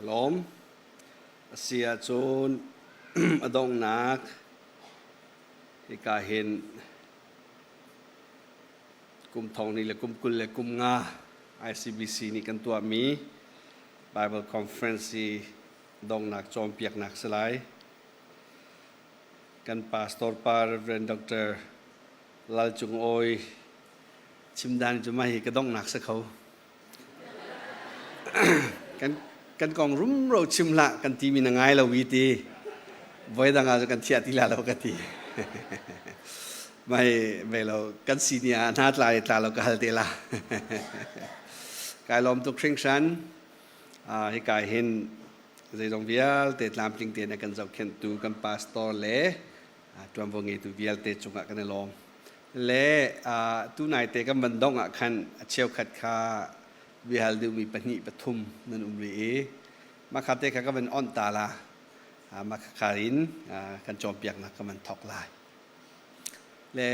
Ka lawm. A si ahcun a donghnak hika hin kum thong hnih le kum 20 le kum nga ICBC nih kan tuahmi Bible Conference i donghnak cawnpiaknak si lai. Kan pastor pa Reverend Dr. Lal Cung Awi chim dan cu mah hi ka donghnak si kho. Kan kan kong rumro chim hlah kan timi na ngai lo i ti voi dang ah kan thiah ti la lo ka ti. Mai ve lo kan si ni ah hna tla tla lo ka hal te la. Kai lawm tuk hringhran. Hika hin zeizong vialte tlamtling tein a kan zohkhenhtu kan pastor le ṭuanvo ngeitu vialte cungah kan i lawm. Le tunai te kan van dongh ah khan a cheukhat kha biahal duhmi pahnih pathum nan um rih i mah kha te kha ka van onh ta la. Mah kha in kan cawnpiaknak ka van thawk lai. Le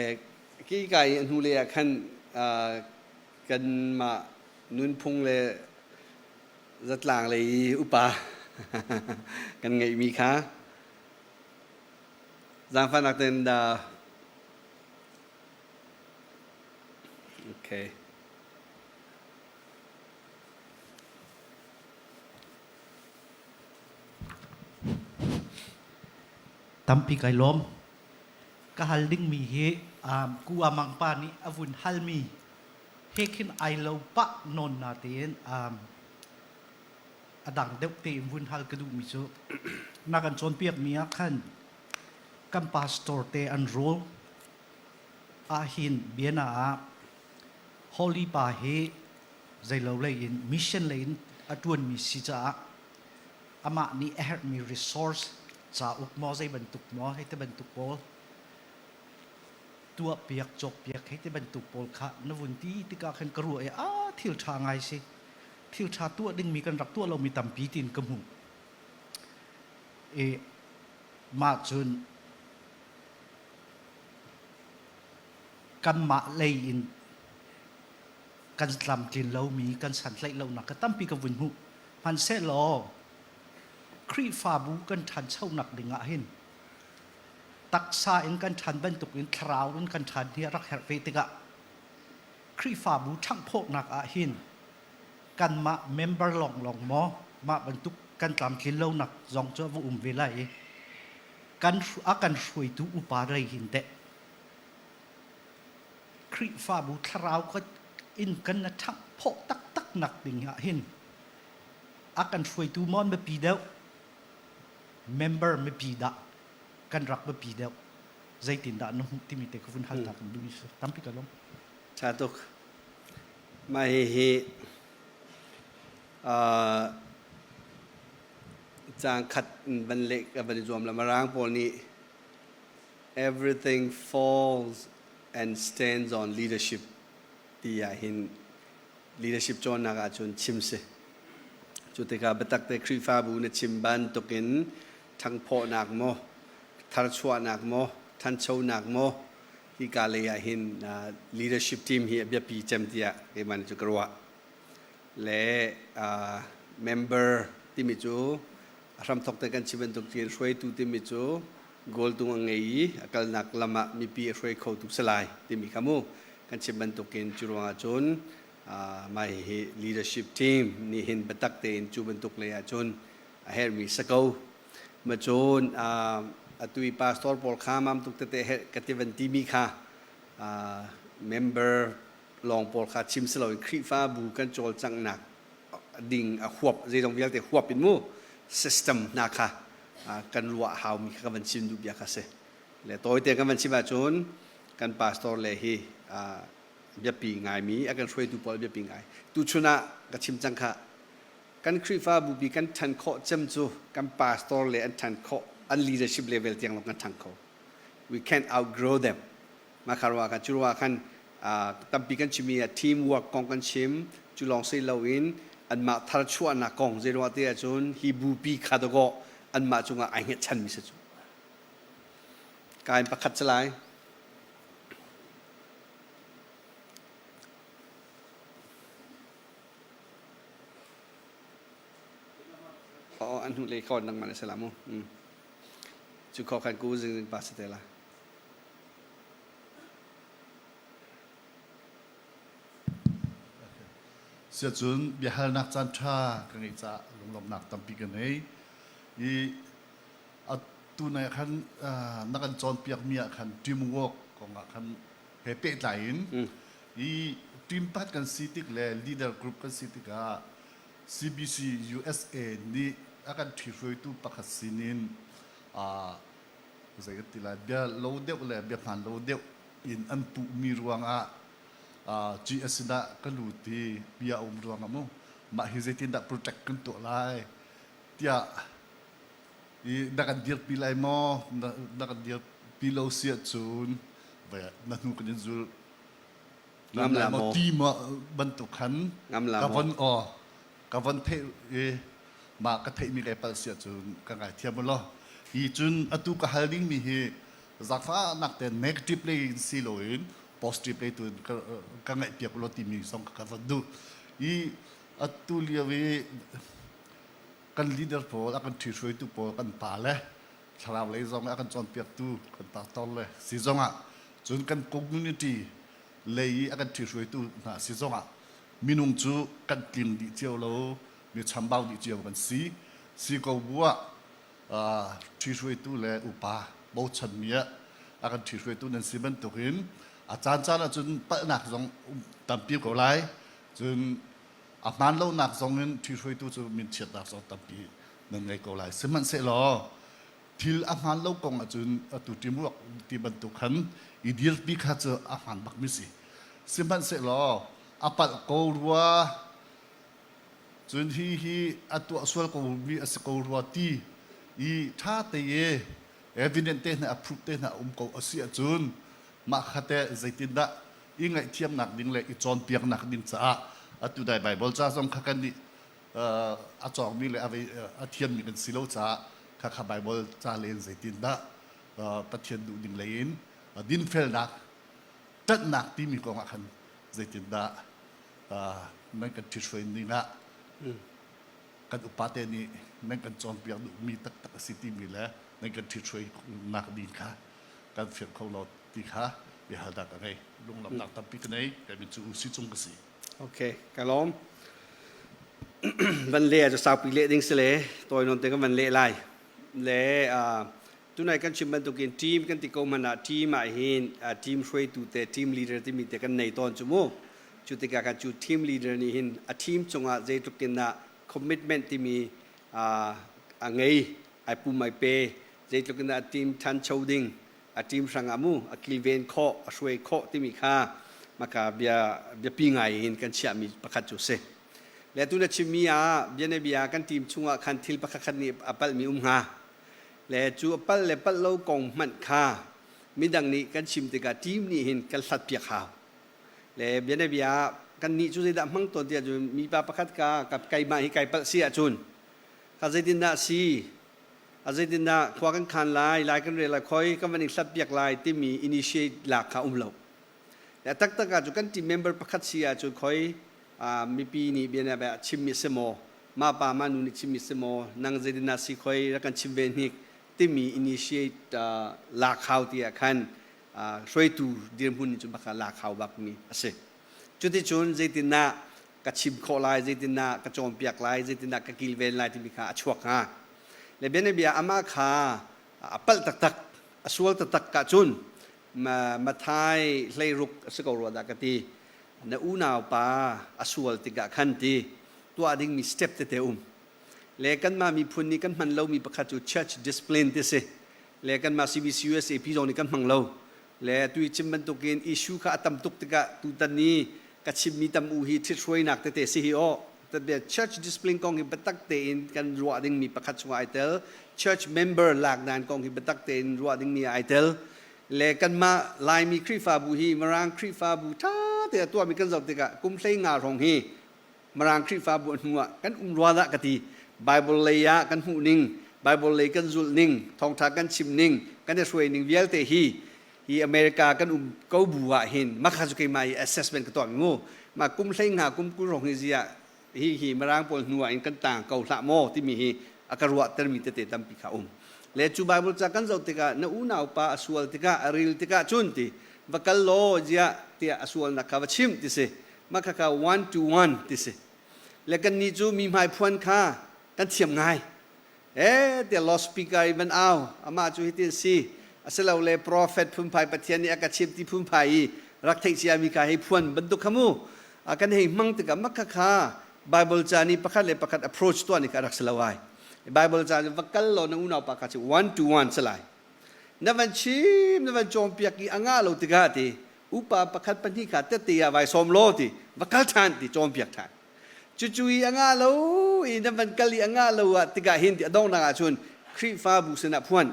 ki ka i a hnulei ah khan kanmah nunphung le zatlang lei i upa kan ngeihmi kha zaangfahnak tein dah okay. Tampi kai lawm. Ka hal dingmi hi um, ku amang pa nih a vun halmi he khin ai lo pah nawn na tein um, a dang deuh tein vun hal ka duhmi cu na kan cawnpiakmi ah khan kan pastor te an role ahhin biana ah Holy Pa hi zeilo lei in mission lei in a ṭuanmi si caah amah nih a herhmi resource cauk maw zei bantuk maw hei ti bantuk pawl tuahpiak cawkpiak hei ti bantuk pawl kha na vun ti tikah khan ka ruah i a thil ṭha ngai si thil ṭha tuah dingmi kan rak tuah lomi tampi tiin ka hmuh i mah cun kanmah lei in kan tlamtlin lomi kan santlaih lonak ka tampi ka vun hmuh hmanhsehlaw Khrihfabu kan ṭhanchonak ding ah hin taksa in kan ṭhan bantuk in thlarau in kan ṭhan hi a rak herh ve tikah Khrihfabu ṭhanghphawhnak ah hin kanmah member lawnglawng maw mah bantuk kan tlamtlin lonak zong cu a va um ve lai i kan a kan hruaitu upa lei hin teh Khrihfabu thlarau in kan na ṭhanghphawh taktak nak ding ah hin a kan hruaitu maw mipi deuh member mipi dah kan rak biapi deuh zeitindah na hmuh timi te ka vun hal ta kan duh tampi ka lawm. Tha tuk. Mah hihi caang khat van leh ka van i zuam la. Mirang pawl nih everything falls and stands on leadership ti ah hin leadership cawnnak ahcun chim si. Cu tikah biatak te Khrihfabu na chim bantukin ṭhangphawhnak maw, tharchuahnak maw, ṭhanchonak maw hika lei ah hin leadership team hi a biapi cem tiah keimah nih cu ka ruah. Le member timi cu a hramthok te kan chim bantuk tin hruaitu timi cu goal tung a ngei i a kalnak lam ah mipi a hruai kho tu si lai timi kha mu kan chim bantukin cu ruangah cun mah hihi leadership team nih hin biatak tein cu bantuk lei ah cun a herhmi si ko. Ma cun atu i pastor pawl kha mam tuk tete ka ti van timi kha member lawng pawl kha chim si loin Khrihfabu kan cawlcanghnak ding a huap zeizong vialte huap in mu system hna kha kan ruah haumi kha ka van chim duh bia kha si. Le tawite kan van chim ahcun kan pastor le hi biapi ngaimi a kan hruaitu pawl biapi ngai. Tuchun ah ka chim cang kha kan Khrihfabu bi kan ṭhan khawh cem cu kan pastor le an ṭhan khawh an leadership level tiang lawng kan ṭhang kho. We can't outgrow them. Mah kha ruah khan cu ruah khan tampi kan chimmi ah teamwork kong kan chim cu lawng si loin anmah tharchuahnak kong zei ruah ti ahcun hi bupi kha dawkaw anmah cungah ai hngatchanmi si cu. Kain pakhat si lai. An hnu le khawn nangmah na si la mu. Cu kho khan ku zing zing pa si te la. Siacun biahalnak caan ṭha ka ngeih caah lunglawmhnak tampi ka ngei. I atu nai khan na kan cawnpiakmi ah khan teamwork kong ah khan he pehtlai in i team pakhat kan si tik le leader group kan si tikah CBC USA nih a kan ṭhihruaitu pakhat sinin zei kan ti lai bia lo deuh le bia hmaan lo deuh in an puhmi ruangah GS sinah ka lut i bia a um ruangah mu mah hi zeitindah protect kan tuah lai tiah i na kan dirpi lai maw na kan dirpi lo si ahcun na hnu kan in zul ngam la maw ti ma bantuk khan ka von aw ka von theih i mah ka theihmi kai palh si ahcun ka ngaithiam u law hi cun atu ka hal dingmi hi zaangfahnak te negative lei in si loin positive lei tu in ka ngaihpiak u law timi zong ka van duh i atu lio i kan leader pawl a kan ṭhihruaitu pawl kan pa le thlarau lei zong a kan cawnpiaktu kan pastor le si zongah cun kan community lei i a kan ṭhihruaitu hna si zongah minung cu kan tling dih cio lo mi chambau dih cio kan si si ko bu ah ṭhihruaitu le upa bochanmi ah a kan ṭhihruaitu nan si bantukin a caan caan ahcun palhnak zong tampi ko lai cun a hmaan lonak zong in ṭhihruaitu cu minchiatnak zong tampi nan ngei ko lai sihmanhsehlaw thil a hmaan lo kong ahcun atu teamwork ti bantuk khan i dirpi kha cu a hmaan bakmi si sihmanhsehlaw a palh ko rua cun hi hi a tuah sual ko mi a si ko rua ti i ṭha te i evidence te hna approve te hna um ko a si ahcun mah kha te zeitindah i ngaihthiamnak ding le i cawnpiaknak ding caah atu dai Bible ca zong kha kan nih a cawngmi le a thiammi kan si lo caah kha kha Bible ca len zeitindah Pathian duh ding lei in dinfelnak ṭanhnak timi kong ah khan zeitindah nan kan ṭhithruai ning ah kan upate nih nan kan cawnpiak duhmi taktak a si timi le nan kan ṭhithruai nak ding kha kan fiang kho lo ti kha biahalnak ka ngei lunglawmhnak tampi ka nei ka min cu si cung ka si. Okay, ka lawm. Van le cu saupi leh ding si le tawi nawn te kan van leh lai. Le tunai kan chim bantukin team kan ti ko hmanh ah team ah hin team hruaitu te team leader timi te kan nei tawn cu mu. Cu tikah kan cu team leader nih hin a team cungah zeitluk in dah commitment timi a ngei ai pum ai pe zeitluk in dah a team ṭhancho ding a team hrangah mu a kilven khawh a hruai khawh timi kha maka bia biapi ngai in kan chiahmi pakhat cu si le tu na chimmi ah bia ne bia kan team chungah khan thil pakhat khat nih a palhmi um hnga le cu a palh le palh lo kong hmanh kha midang nih kan chim tikah team nih hin kan hlat piak hau le bia ne bia kan nih cu zeidah hmang tawn tiah cun mipa pakhat ka keimah hi kai palh si ahcun ka zeitindah si a zeitindah khua kan khan lai lai kan rel lai khoi kan van i hlat piak lai timi initiate lak kha um lo le taktak ah cu kan team member pakhat si ahcun khoi mipi nih bia na chimmi si maw ma pa ma nu nih chimmi si maw nang zeitindah si khoi rak kan chim ve hnik timi initiate lak hau ti ah khan hruaitu dirhmun nih cun baka lak hau bak mi a si cuticun zeitindah ka chim khawh lai zeitindah ka cawnpiak lai zeitindah ka kilven lai timi kha a chuak hnga le bianabia amah kha a palh taktak a sual taktak ka cun Mathai 16 a si ko rua dah ka ti na unau pa a sual tikah khan ti tuah dingmi step tete um le kanmah miphun nih kan hman lomi pakhat cu church discipline ti si le kanmah CBC USAP zong nih kan hmang lo le tu i chim bantukin issue kha a tam tuk tikah tutan ni ka chimmi tam u hi ṭhithruainak tete si hi aw church discipline kong hi biatak tein kan ruah dingmi pakhat chungah ai tel church member lak dan kong hi biatak tein ruah dingmi ai tel le kanmah Laimi Khrihfabu hi Mirang Khrihfabu ṭha te a tuahmi kan zoh tikah kum 15 hrawng hi Mirang Khrihfabu a hnu ah kan um rua dah ka ti. Bible lei ah kan hmuh ning, Bible lei kan zulh ning, thawngṭha kan chim ning, kan i hruai ning vialte hi hi America kan um ko bu ah hin makha cu keimah hi assessment ka tuah mi mu. Ma kum 15 kum 20 hrawng hi ziah hi hi Mirang pawl hnu ah in kan tang ko hlah maw timi hi A ka ruahtermi tete tampi kha um. Le cu Bible ca kan zoh tikah na unau pa a sual tikah a ril tikah cun ti va kal law ziah tiah a sualnak kha va chimh ti si. Mah khakha one to one ti si. Le kannih cu mi hmai phuan kha kan thiam ngai. E tiah loudspeaker in van au amah cu hitin si asilole prophet phunphai Pathian nih a ka chimh ti phunphai i rak theih ciami kha hei phuan bantuk kha mu a kan hei hmang tikah mah kha Bible ca nih pakhat le pakhat approach tuah ni kha rak si lo ai. Bible ca va kal law na unau pa kha cu one to one si lai. Na van chim na van cawnpiak i a ngah lo tikah ti upa pakhat pahnih kha tette ah vai sawm law ti va kal ṭhan ti cawnpiak ṭhan. Cucu i a ngah lo i na van kal i a ngah lo ah tikah hin ti a donghnak ah cun Khrihfabu sinah phuan.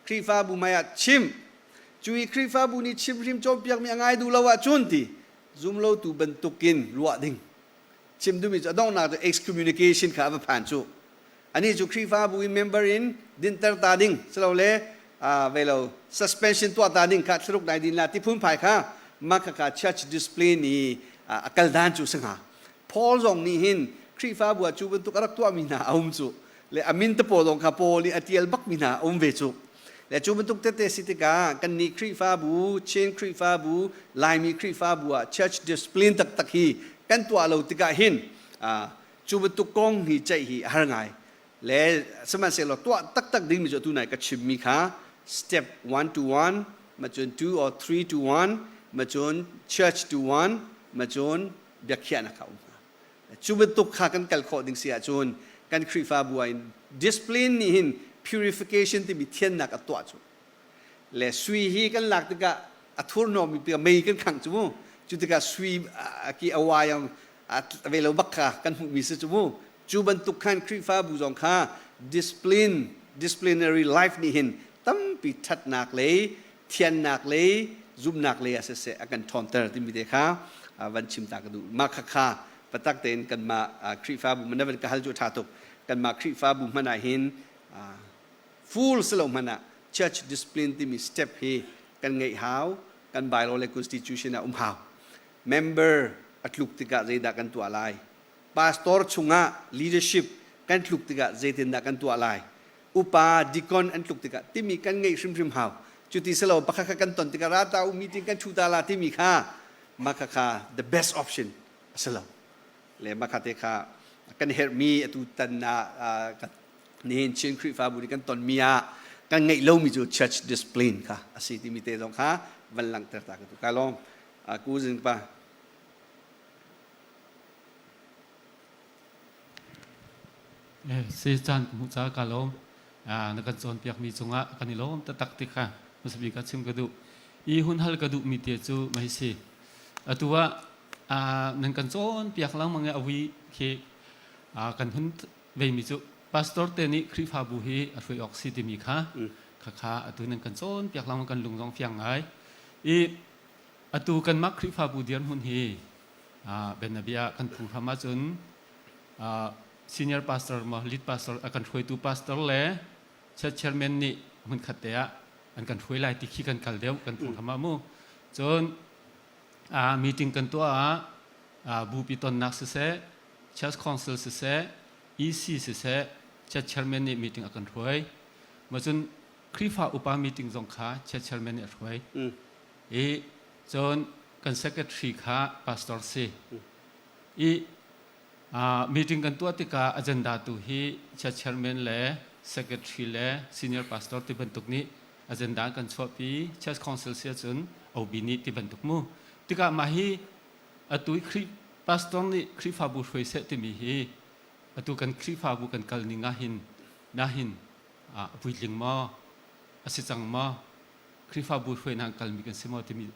Khrihfabu hmai ah chim. Cu i Khrihfabu nih chimhrim cawnpiakmi a ngai duh lo ahcun ti zumlotu bantukin ruah ding. Chim duhmi cu a donghnak cu excommunication kha a va phan cu. Anih cu Khrihfabu in member in dinhter ta ding silole ve lo suspension tuah ta ding kha thlaruk nai din la ti phunphai kha mah khakha church discipline i a kal dan cu si hnga. Paul zong nih hin Khrihfabu ah cu bantuk a rak tuahmi hna a um cu. Le a min te pawl zong kha Paul nih a tial bakmi hna a um ve cu. Le cu bantuk tete si tikah kannih Khrihfabu, Chin Khrihfabu, Laimi Khrihfabu ah church discipline taktak hi kan tuah lo tikah hin cu bantuk kong hi ceih hi a har ngai. Le sihmanhsehlaw tuah taktak dingmi cu atu nai ka chimmi kha step 1 to 1, ma cun 2 or 3 to 1, ma cun church to 1, ma cun biakhiahnak kha um hnga. Cu bantuk kha kan kal khawh ding si ahcun kan Khrihfabu ah in discipline nih hin purification timi thiannak a tuah cu. Le sui hi kan lak tikah a thurhnawmmi pi mei kan khangh cu mu. Cu tikah sui ki a wai a ve lo bak kha kan hmuhmi si cu mu. Cu bantuk khan Khrihfabu zong kha discipline disciplinary life nih hin tampi ṭhatnak lei thiannak lei zumhnak lei ah siseh a kan ṭhawnter timi te kha van chim ta ka duh. Mah kha kha patak tein kanmah Khrihfabu man van ka hal cu a ṭha tuk. Kanmah Khrihfabu hmanh ah hin full si lo hmanh ah church discipline timi step hi kan ngeih hau, kan bylaw le constitution ah um hau. Member a tluk tikah zeidah kan tuah lai? Pastor chungah leadership kan tluk tikah zeitindah kan tuah lai? Upa deacon an tluk tikah timi kan ngeih hrimhrim hau. Cuti silo pakhat kha kan ton tikah rata u meeting kan thu ta la timi kha mah kha kha the best option a si lo. Le mah kha te kha kan herhmi atu tan ah nihin Chin Khrihfabu nih kan tonmi ah kan ngeih lomi cu church discipline kha a si timi te zong kha van langhter ta ka tu ka lawm. Ku zing pa. Si caan ka hmuh caah kaa lawm. Na kan cawnpiakmi cungah kan i lawm taktak ti kha hmasabik ah chim ka duh. I hun hal ka duhmi te cu mei si. Atu ah nan kan cawnpiak lengmang i a vui khi kan hun veimi cu pastor te nih Khrihfabu hi a hruai awk si timi kha khakha atu nan kan cawnpiak lengmang kan lung zong fiang ngai. I atu kanmah Khrihfabu dirhmun hi bianabia kan phunghram ahcun senior pastor maw lead pastor a kan hruaitu pastor le church chairman nih hmunkhat te ah an kan hruai lai ti khi kan kal deuh kan phunghram ah mu. Cun meeting kan tuah ah bupi tonnak siseh, church council siseh, EC siseh, church chairman nih meeting a kan hruai. Ma cun Khrihfa upa meeting zong kha church chairman nih a hruai. I cun kan secretary kha pastor si. I meeting kan tuah tikah agenda tu hi church chairman le secretary le senior pastor ti bantuk nih agenda kan chuahpi. Church council si ahcun OB nih ti bantuk mu. Tikah mah hi atu i Khrih pastor nih Khrihfabu hruai seh timi hi atu kan Khrihfabu kan kal ning ah hin nahin a puitling maw a si cang maw Khrihfabu hruainak kalmi kan si maw timi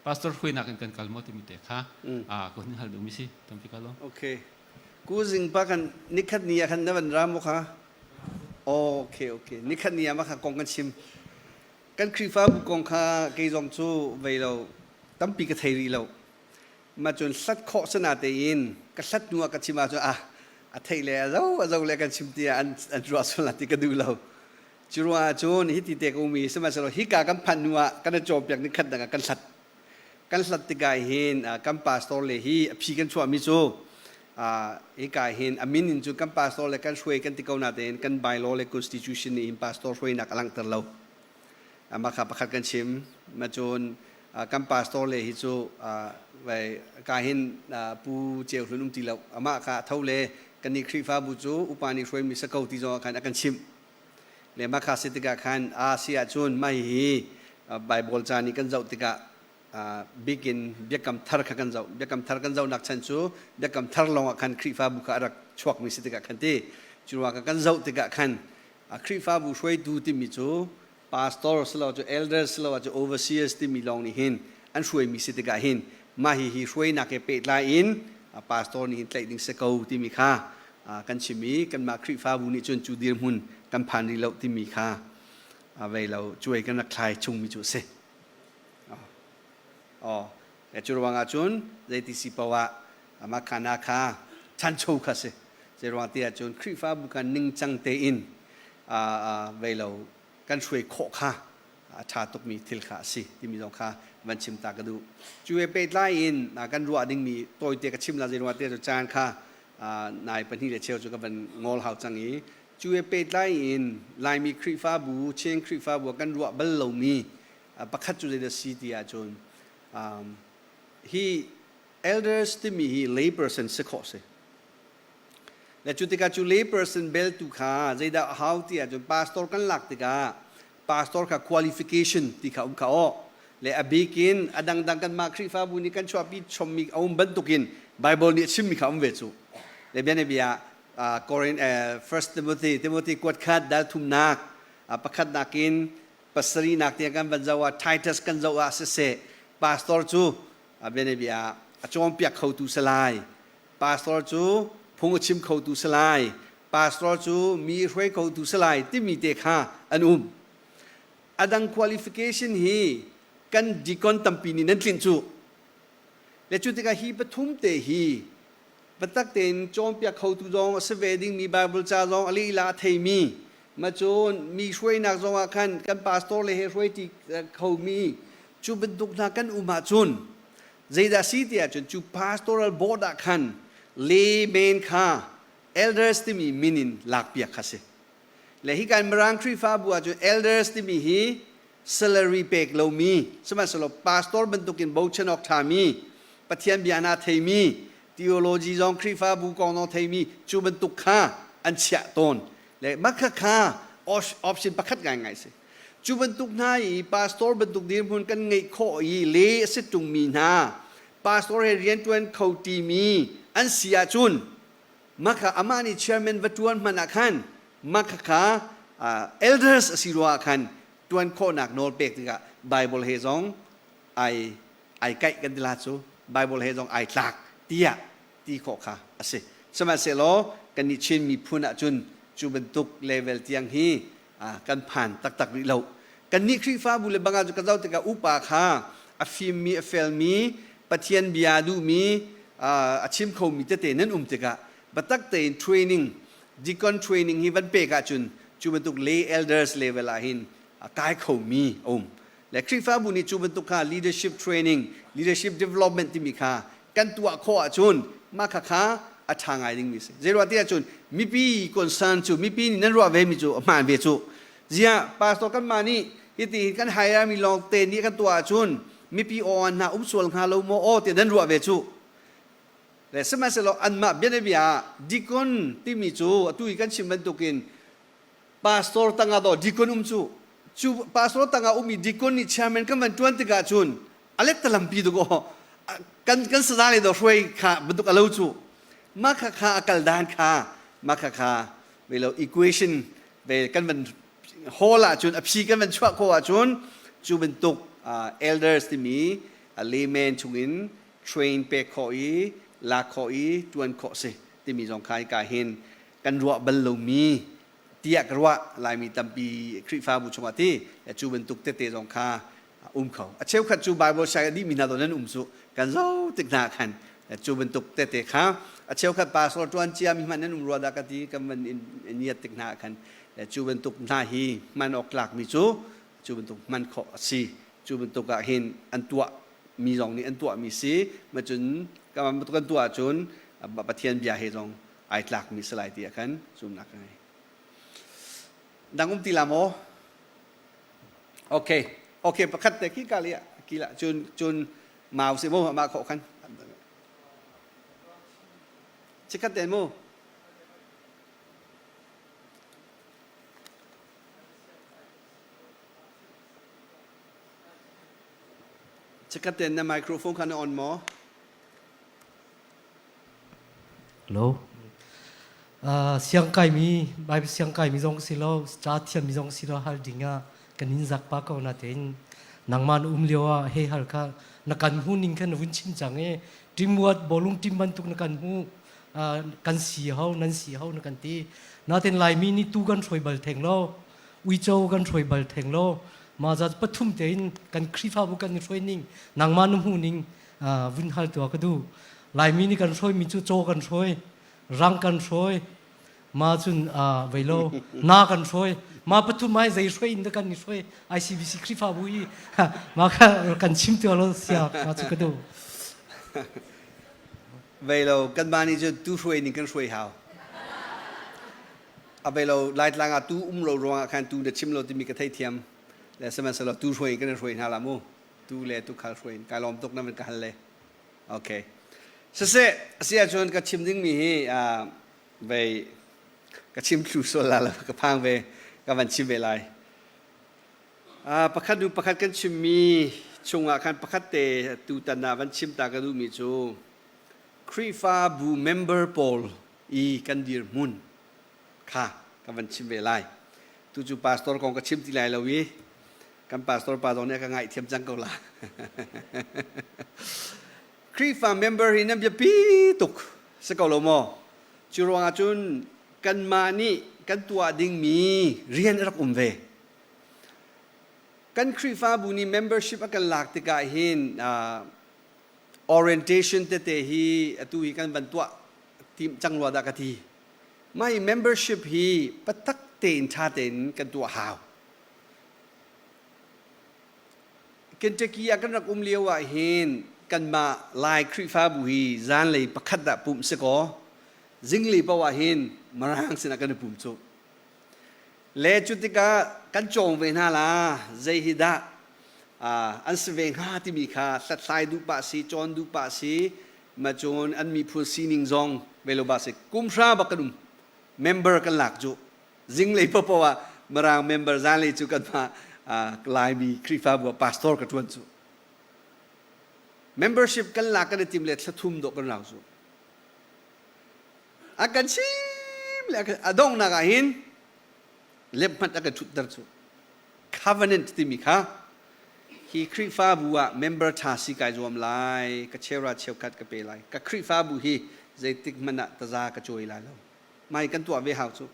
pastor hruainak in kan kal maw timi te kha ko hin hal duhmi si tampi ka lo. Okay. Ku zing pa kan nikhat ni ah khan na van ra mu kha. Okay okay. Nikhat ni ah ma kha kong kan chim. Kan Khrihfabu kong kha kei zong cu vei lo tampi ka thei rih lo. Ma cun hlat khawh sana tein ka hlat hnu ah ka chim ahcun ah a theih le a zo a zo le kan chim tiah an an ruah sual ti ka duh lo. Cu ruangah cun hiti te ka um i sihmanhsehlaw hika kan phanh hnu ah kan i cawnpiak ni khat dang ah kan hlat. Kan hlat tikah hin kan pastor le hi a phi kan chuahmi cu. Hika hin a min in cun kan pastor le kan hruai kan ti ko natein kan bylaw le constitution nih hin pastor hruainak a langhter lo. Mah kha pakhat kan chim. Ma cun kan pastor le hi cu vai ka hin Pu Ceu Hlun um ti lo. Amah kha tho le kan nih Khrihfabu cu upa nih hruaimi si ko ti zong ah khan a kan chimh. Le mah kha si tikah khan a si ahcun mah hihi Bible ca nih kan zoh tikah bikin biakam thar kha kan zoh. Biakam thar kan zohnak chan cu biakam thar lawngah khan Khrihfabu kha a rak chuakmi si tikah khan ti. Cu ruangah kan zoh tikah khan Khrihfabu hruaitu timi cu pastor silo cu elders silo cu overseers timi lawng nih hin an hruaimi si tikah hin mah hi hi hruainak he pehtlai in pastor nih hin tlaih ding si ko timi kha kan chim i kanmah Khrihfabu nih cun cu dirhmun kan phan rih lo timi kha vei lo cuai kan rak thlai chungmi cu a si. Oh, cu ruangah cun zeiti si paoh ah mah khana kha ṭhancho kha si. Zei ruang ti ahcun Khrihfabu kha ningcang tein vei lo kan hruai khawh kha a ṭha tukmi thil kha a si timi zong kha van chim ta ka duh. Cu he pehtlai in kan ruah dingmi tawite ka chim la zei ruang ti ahcun caan kha nai pahnih le cheu cu ka van ngol hau cang i cu he pehtlai in Laimi Khrihfabu, Chin Khrihfabu ah kan ruah bal lomi pakhat cu zeidah si ti ahcun hi elders timi hi lay person si khawh si. Le cu tikah cu lay person bel tu kha zeidah a hau ti ahcun pastor kan lak tikah pastor kha qualification ti kha um kha aw le a bik in a dangdang kanmah Khrihfabu nih kan chuahpi chommi a um bantukin Bible nih a chimmi kha um ve cu. Le bianabia Korin First Timothy Timothy kuat khat dal thumnak pakhatnak in pasarihnak tiang kan van zoh ah Titus kan zoh ah siseh pastor cu bianabia a cawnpiak khotu si lai pastor cu phung a chim khotu si lai pastor cu mi hruai khotu si lai timi te kha an um. A dang qualification hi kan deacon tampi nih nan tlinh cu. Le cu tikah hi pathum te hi biatak tein cawnpiak khotu zong a si ve dingmi Bible ca zong a lila a theimi ma cun mi hruainak zong ah khan kan pastor le he hruaiti khomi cu bantuk hna kan um ahcun zeidah si ti ahcun cu pastoral board ah khan layman kha elders timi min in lakpiak kha si. Le hi kan Mirang Khrihfabu ahcun elders timi hi salary pek lomi sihmanhsehlaw pastor bantukin bochan awk ṭhami Pathian bia hna theimi theology zong Khrihfabu kong zong theimi cu bantuk kha an chiah tawn. Le mah kha kha option pakhat ngaingai si. Cu bantuk hna i pastor bantuk dirhmun kan ngeih khawh i le a si ṭungmi hna pastor he rianṭuan kho ṭimi an si ahcun mah kha amah nih chairman va ṭuan hmanh ah khan mah kha kha elders a si ruangah khan ṭuan khawhnak nawl pek tikah Bible he zong ai ai kaih kan ti la cu Bible he zong ai tlak tiah ti khawh kha a si. Sihmanhsehlaw kannih Chin miphun ahcun cu bantuk level tiang hi kan phan taktak rih lo. Kannih Khrihfabu le bangah cu ka zoh tikah upa kha a fimmi, a felmi, Pathian bia duhmi, a chim khomi tete nan um tikah biatak tein training, deacon training hi van pek ahcun cu bantuk lay elders level ah hin a kai khomi a um. Le Khrihfabu nih cu bantuk kha leadership training, leadership development timi kha kan tuah khawh ahcun mah kha kha a ṭha ngai dingmi a si. Zeiruah ti ahcun mipi concern cu mipi nih nan ruah vemi cu a hmaan ve cu. Ziah pastor kanmah nih hiti kan hire mi lawng te nih kan tuah ahcun mipi aw hna um sual hnga lo maw aw ti nan ruah ve cu. Le sihmanhsehlaw anmah bianabia ah deacon timi cu atu i kan chim bantukin pastor tangah daw deacon um cu cu pastor tangah ummi deacon nih chairman kan van tuan tikah cun a let talampi duk aw kan kan saza le do hruai kha bantuk alo cu mah kha kha a kal dan kha mah kha kha ve lo equation ve kan van hall ah cun a phi kan van chuah ko ahcun cu bantuk elders timi layman chungin train pek khawh i lak khawh i tuan khawh si timi zong kha ka hin kan ruah bal lomi tiah ka ruah. Laimi tampi Khrihfabu chungah ti cu bantuk tete zong kha um kho. A cheukhat cu Bible sai a dihmi hna nan um cu kan zo tik hna khan cu bantuk tete kha a cheukhat pastor tuan cia mi hmanh nan um rua dah ka ti kan van in niat tik hna khan cu bantuk hna hi hman awk tlak mi cu cu bantuk hman khawh a si. Cu bantuk ah hin an tuah mi zong nih an tuah mi si. Macun kan tuah ahcun. Pathian bia he zong ai tlakmi si lai ti ah khan zumnak ka ngei. Dang um ti la maw? Okay. Okay, pakhat te ki kali kila cun cun mau si mu ma kho khan. Chikat ten mu. Chikat ten na microphone kha na on maw? Hello. Siangkaimi, Bible siangkaimi zong si lo, ca thiammi zong si lo hal ding ah kan in zak pa ko na tein nangmah na um lio ah he hal kha na kan hmu ning kha na vun chim cang i teamwork bawlung team bantuk na kan hmu kan si ho nan si ho na kan ti natin Laimi nih tu kan hruai bal theng lo uico kan hruai bal theng lo ma za pathum tein kan Khrihfabu kan i hruai ning nangmah na hmu ning vun hal tuah ka duh. Laimi nih kan hruaimi cu caw kan hruai, rang kan hruai, ma cun veilo na kan hruai. Ma pathum ai zei hruai in dah kan i hruai ICBC Khrihfabu i ma kha kan chim tuah lo sia ma cu ka duh. Veilo kanmah nih cun tu hruai ning kan hruai hau. A veilo Laitlang ah tu um lo ruangah khan tu na chim lo timi ka theithiam. Le sihmanhsehlaw tu hruai in kan i hruai hna la mu. Tu le tukhal hruai in kai lawm tuk na van ka hal le okay siseh asi ahcun ka chim dingmi hi vei ka chim thlu sual la lo ka phang ve ka van chim ve lai pakhat nu pakhat kan chimmi chungah khan pakhat te tutan ah van chim ta ka duhmi cu Khrihfabu member pawl i kan dirhmun kha ka van chim ve lai tu cu pastor kong ka chim ti lai lo i kan pastor pa zong nih a ka ngaihthiam cang ko la Khrihfa member hi nan biapi tuk si ko lo maw cu ruangah cun kanmah nih kan tuah dingmi rian a rak um ve kan Khrihfabu nih membership a kan lak tikah hin orientation tete hi atu hi kan van tuah tim cang rua dah ka ti mah hi membership hi patak tein ṭha tein kan tuah hau Kentucky ah kan rak um lio ah hin kanmah Lai Khrihfabu hi zanlei pakhat dah pumh si kaw zinglei paoh ah hin Mirang sinah kan i pum cu. Le cu tikah kan cawng ve hna la zei hi dah an si ve hnga timi kha hlathlai duh pah si cawn duh pah si ma cun an miphun sining zong ve lo ba si kum hra bak kan um member kan lak cu zinglei paohpaoh ah Mirang member zanlei cu kanmah Laimi Khrihfabu ah pastor ka ṭuan cu. Membership kan lak kan i tim le thla thum dawh kan rau cu. A kan chim le a donghnak ah hin lemhmat a kan ṭhutter cu. Covenant timi kha hi Khrihfabu ah member ṭha si kai zuam lai, ka cheura cheukhat ka pe lai. Ka Khrihfabu hi zeitik hmanh ah taza ka cuai lai lo. Mai kan tuah ve hau cu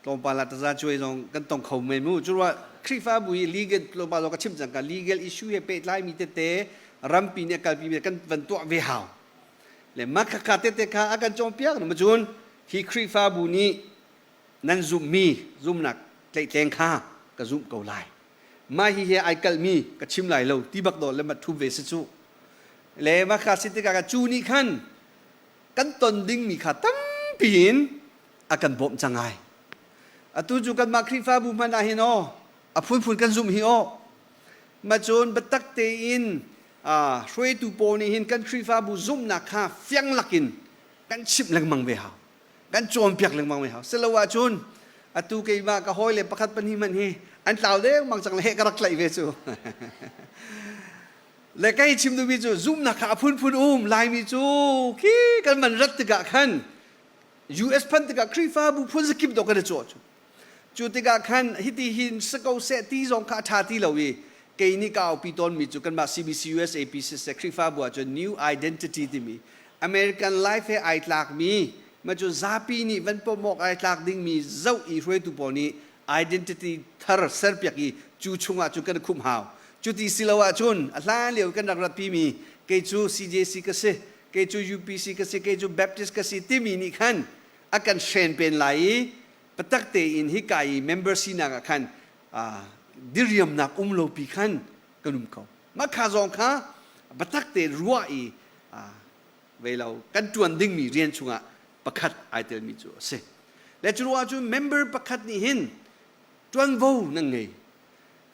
tlawmpal ah taza cuai zong kan tong kho men mu cu ruah Khrihfabu hi legal tlawmpal zong ka chim cang ka legal issue he pehtlai mi tete rampi nih a kalpi mi kan van tuah ve hau le mah khakha tete kha a kan cawnpiak ma cun hi Khrihfabu nih nan zumhmi zumnak tlaihtleng kha ka zumh ko lai mah hi he ai kalhmi ka chim lai lo ti bak dawh le ma thu ve si cu le mah kha si tikah cu nih khan kan ton dingmi kha tampi in a kan bawmh cang ai. Atu cu kanmah Khrihfabu hmanh ah hin aw a phunphun kan zumh hi aw ma cun biatak tein hruaitu pawl nih hin kan Khrihfabu zumhnak kha fiang lakin kan chimh lengmang ve hau kan cawnpiak lengmang ve hau silo ahcun atu keimah ka hawi le pakhat pahnih hmanh hi an tlau dengmang cang le he ka rak tlaih ve cu Le kei chim duhmi cu zumhnak kha a phunphun um Laimi cu khi kan van rat tikah khan US phanh tikah Khrihfabu phun zakip dawh kan i cawh cu. Cu tikah khan hiti hin si ko seh ti zong kha a ṭha ti lo i kei nih ka aupi tawnmi cu kanmah CBC USAP siseh Khrihfabu ahcun New Identity timi American life he ai tlakmi ma cu zapi nih van pom awk ai tlak dingmi zoh i hruaitu pawl nih identity thar serpiak i cu chungah cun kan i khumh hau cuti si lo ahcun a hlan lio kan rak ratpimi kei cu CJC ka si kei cu UPC ka si kei cu Baptist ka si timi nih khan a kan hren pen lai i patak tein hika i member sinak ah khan diriamnak um lo pi khan kan um ko mah kha zong kha biatak tein ruah i. Ve lo kan ṭuan dingmi rian chungah pakhat ai telmi cu a si. Le cu ruangah cun member pakhat nih hin ṭuanvo nan ngei.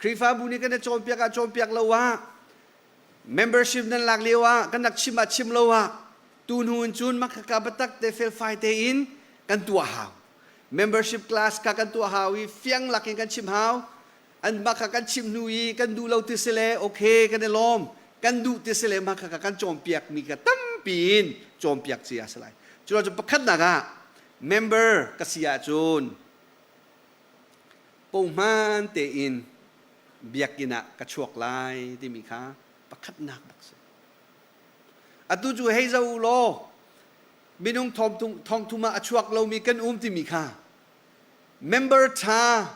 Khrihfabu nih kan i cawnpiak ah cawnpiak lo ah membership nan lak lio ah kan rak chim ah chim lo ah tu hnu in cun makhaka biatak te felfai tein kan tuah hau. Membership class kha kan tuah hau i fiang lakin kan chim hau. An mah kha kan chim hnu i kan duh lo ti si le okay kan i lawm kan duh ti si le mah kha kan cawnpiak mi kha tampi in cawnpiak cia a si lai. Cu cu pakhatnak ah member ka si ahcun pohman tein biakinn ah ka chuak lai timi kha pakhatnak bak si. Atu cu hei zoh u law minung thongthum ah a chuak lomi kan um timi kha member ṭha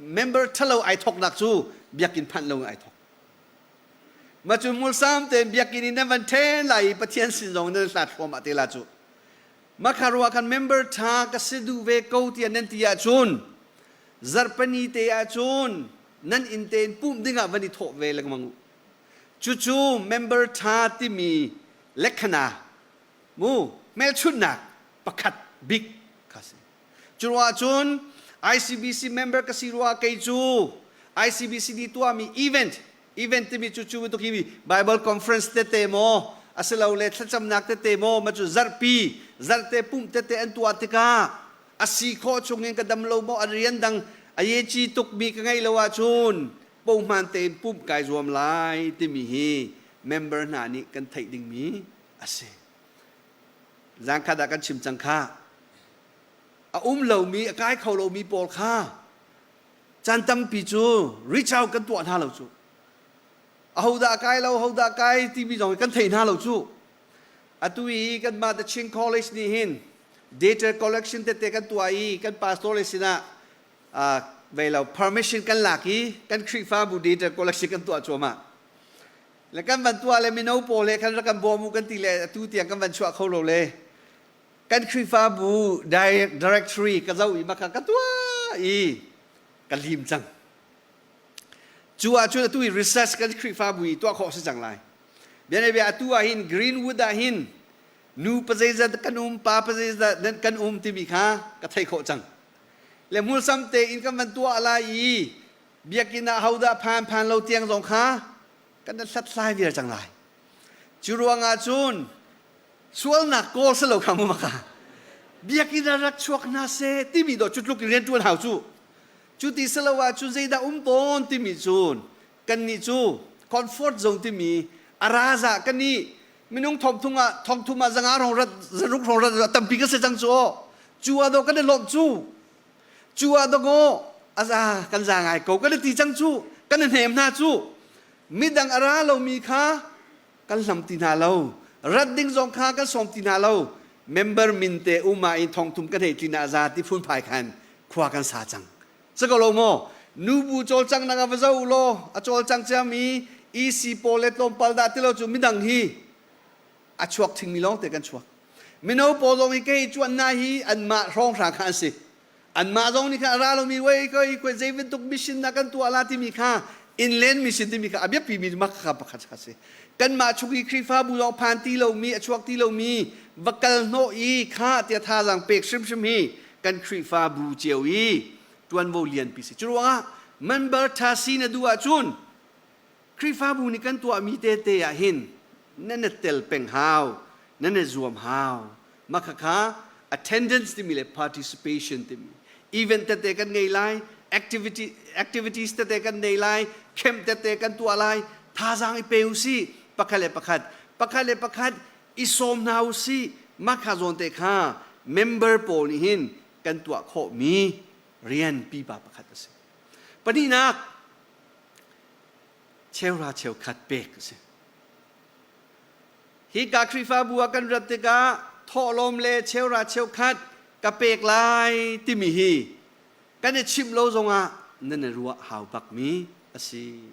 member ṭhalo ai thoknak cu biakinn phanh lo in ai thok. Ma cu mulsam tein biakinn in nan van ṭhen lai i Pathian sin zong nan hlat thluahmah te la cu. Makha ruah khan member ṭha ka si duh ve ko tiah nan ti ahcun zarhpani te ahcun nan inn tein pumh dingah van i thawh ve lengmang u. Cucu member ṭha timi lekhana mu hmelchunhnak pakhat bik kha si. Cu ruah cun ICBC member ka si ruah kei cu ICBC nih tuahmi event event timi cu cu bantuk hi Bible conference tete maw asilole thlacamnak tete maw ma cu zarhpi zarte pumh tete an tuah tikah a si khawh chungin ka dam lo maw a rian dang a ye ci tukmi ka ngei lo ahcun pohman tein pumh kai zuam lai timi hi member hna nih kan theih dingmi a si. Zangkhat ah kan chim cang kha. A um lomi, a kai kho lomi pawl kha caan tampi cu reach out kan tuah hna lo cu. Ahodah a kai lo, ahodah a kai timi zong kan thei hna lo cu. Atu i kanmah The Chin College nih hin data collection tete kan tuah i kan pastor le sinah vei lo permission kan lak i kan Khrihfabu data collection kan tuah cuahmah. Le kan van tuah le mino pawl he khan rak kan bawm u kan ti le atu tiang kan van chuah kho lo le kan Khrihfabu directory ka zoh i maka ka tuah i ka lim cang. Cu ahcun atu i research kan Khrihfabu i tuah khawh si cang lai. Bianabia atu ah hin Greenwood ah hin nu pa zeizat kan um pa pa zeizat kan um timi kha ka thei khawh cang. Le hmulsam tein kan van tuah lai i biakinn ah hodah phan phan lo tiang zong kha kan hlathlai vial cang lai. Cu ruangah cun sualnak kawl si lo kha mu maka biakinn ah rak chuak hna seh timi dawh cu tluk in rian ṭuan hau cu. Cu ti si lo ahcun zeidah um tawn timi cun kannih cu comfort zone timi a raza kan i minung thongthum ah thongthum ah zanga rong rat zaruk rong rat tampi ka si cang cu aw cu ah dawh kan i lawmh cu Cu ah dawkaw a za kan za ngai ko kan i ti cang cu kan i hnem hna cu midang a ra lomi kha kan hlam ti hna lo rat ding zong kha kan sawm ti hna lo member min te uma in thongthum kan hei tlin ah za ti phunphai khan khua kan sa cang si ko lo maw nubu cawlcang nak ah va zo law a cawlcang ciami EC pawl le tlawmpal dah ti lo cu midang hi a chuak thingmi lawng te kan chuak mino pawl zong hi kei cuan na hi anmah hrawnghrang kha an si anmah zong nih khan a ra lomi wei koi koi zei bantuk mission na kan tuah la timi kha inland mission timi kha a biapi mi mak kha pakhat kha si kanmah chung i Khrihfabu zong phan ti lomi a chuak ti lomi va kal hnawh i kha tia thazaang pek hrimhrim hi kan Khrihfabu cio i tuanvo lianpi si cu ruangah member tha si na duh ahcun Khrihfabu nih kan tuahmi tete ah hin nan i tel peng hau, nan i zuam hau. Mah khakha attendance timi le participation timi event tete kan ngei lai, activity, activities tete kan nei lai, camp tete kan tuah lai, thazaang i pe u sih, pakhat le pakhat, pakhat le pakhat i sawm hna u sih. Mah kha zawn te kha member pawl nih hin kan tuah khawhmi rian pipa pakhat a si. Pahnihnak, cheuhra cheukhat pek a si. Hi ka Khrihfabu ah kan rat tikah thawhlawm le cheuhra cheukhat ka pek lai timi hi kan i chimh lo zongah nan i ruah hau bakmi a si.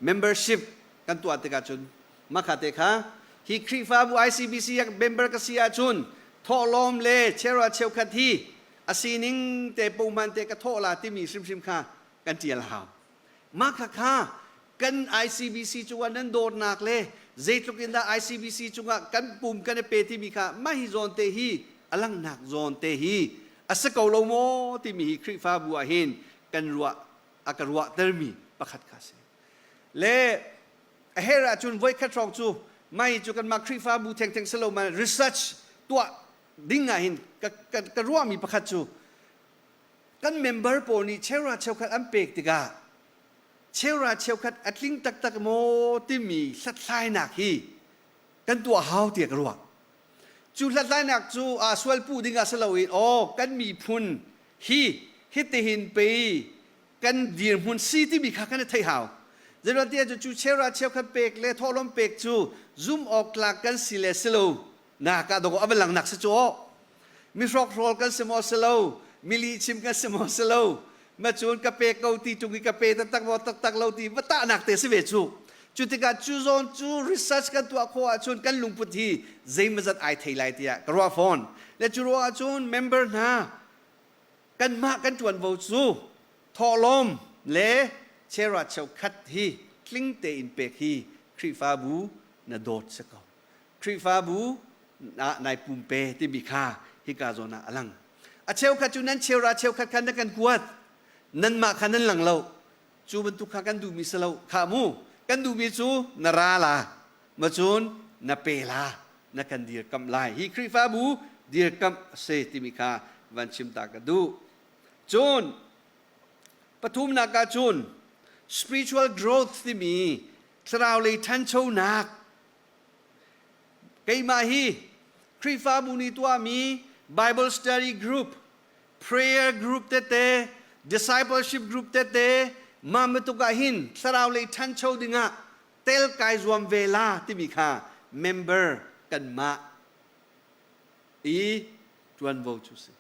Membership kan tuah tikah cun makha te kha hi Khrihfabu ICBC member ka si ahcun thawhlawm le cheuhra cheukhat hi a sining te pohman te ka thawh la timi hrimhrim kha kan ṭial hau. Mah khakha kan ICBC cu nan dawtnak le Zeitluk in dah ICBC cungah kan pum kan i pe timi kha mah hi zawn te hi a langhnak zawn te hi a si ko lo maw timi hi Khrihfabu ah hin kan ruah a ka ruahtermi pakhat kha si. Le a her ahcun voikhat hrawng cu mai cu kanmah Khrihfabu thengtheng si lo ma research tuah ding ah hin ka, ka, ka ruahmi pakhat cu kan member pawl nih cheura cheukhat an pek tikah cheura cheukhat a tling taktak maw timi hlathlainak hi kan tuah hau tiah ka ruah. Cu hlathlainak cu aa sual puh ding ah si loin aw kan miphun hi hitihin pei kan dirhmun si timi kha kan i theih hau. Zeiruangtiah cu cu cheura cheukhat pek le thawhlawm pek cu zum awk tlak kan si le si lo na ka dawh a va langnak si cu aw. Mi hrokhrawl kan si maw si lo, mi lihchim kan si maw si lo, ma cun ka pe ko ti tung i ka pe taktak maw taktak lo ti va tahnak te si ve cu. Cu tikah cu zawn cu research kan tuah khawh ahcun kan lungput hi zeimawzat ai thei lai tiah ka ruah fawn. Le cu ruah ahcun member hna kanmah kan ṭuanvo cu thawhlawm le chera cheukhat hi tling tein pek hi Khrihfabu na dawt si ko. Khrihfabu ah nai pumpe timi kha hika zawn ah a lang. A cheukhat cu nan cheura cheukhat kha na kan kuat. Nanmah kha nan lang lo. Cu bantuk kha kan duhmi si lo. Kha mu, kan duhmi cu na ra la, ma cun na pe la, na kan dirkamh lai. Hi Khrihfabu dirkamh a si timi kha van chim ta ka duh. Cun pathumnak ah cun spiritual growth timi thlarau lei ṭhanchonak Keimah hi Khrihfabu nih tuahmi Bible study group, prayer group tete, discipleship group tete, mah bantuk ah hin thlarau lei ṭhancho dingah tel kai zuam ve la timi kha member kanmah i ṭuanvo cu si.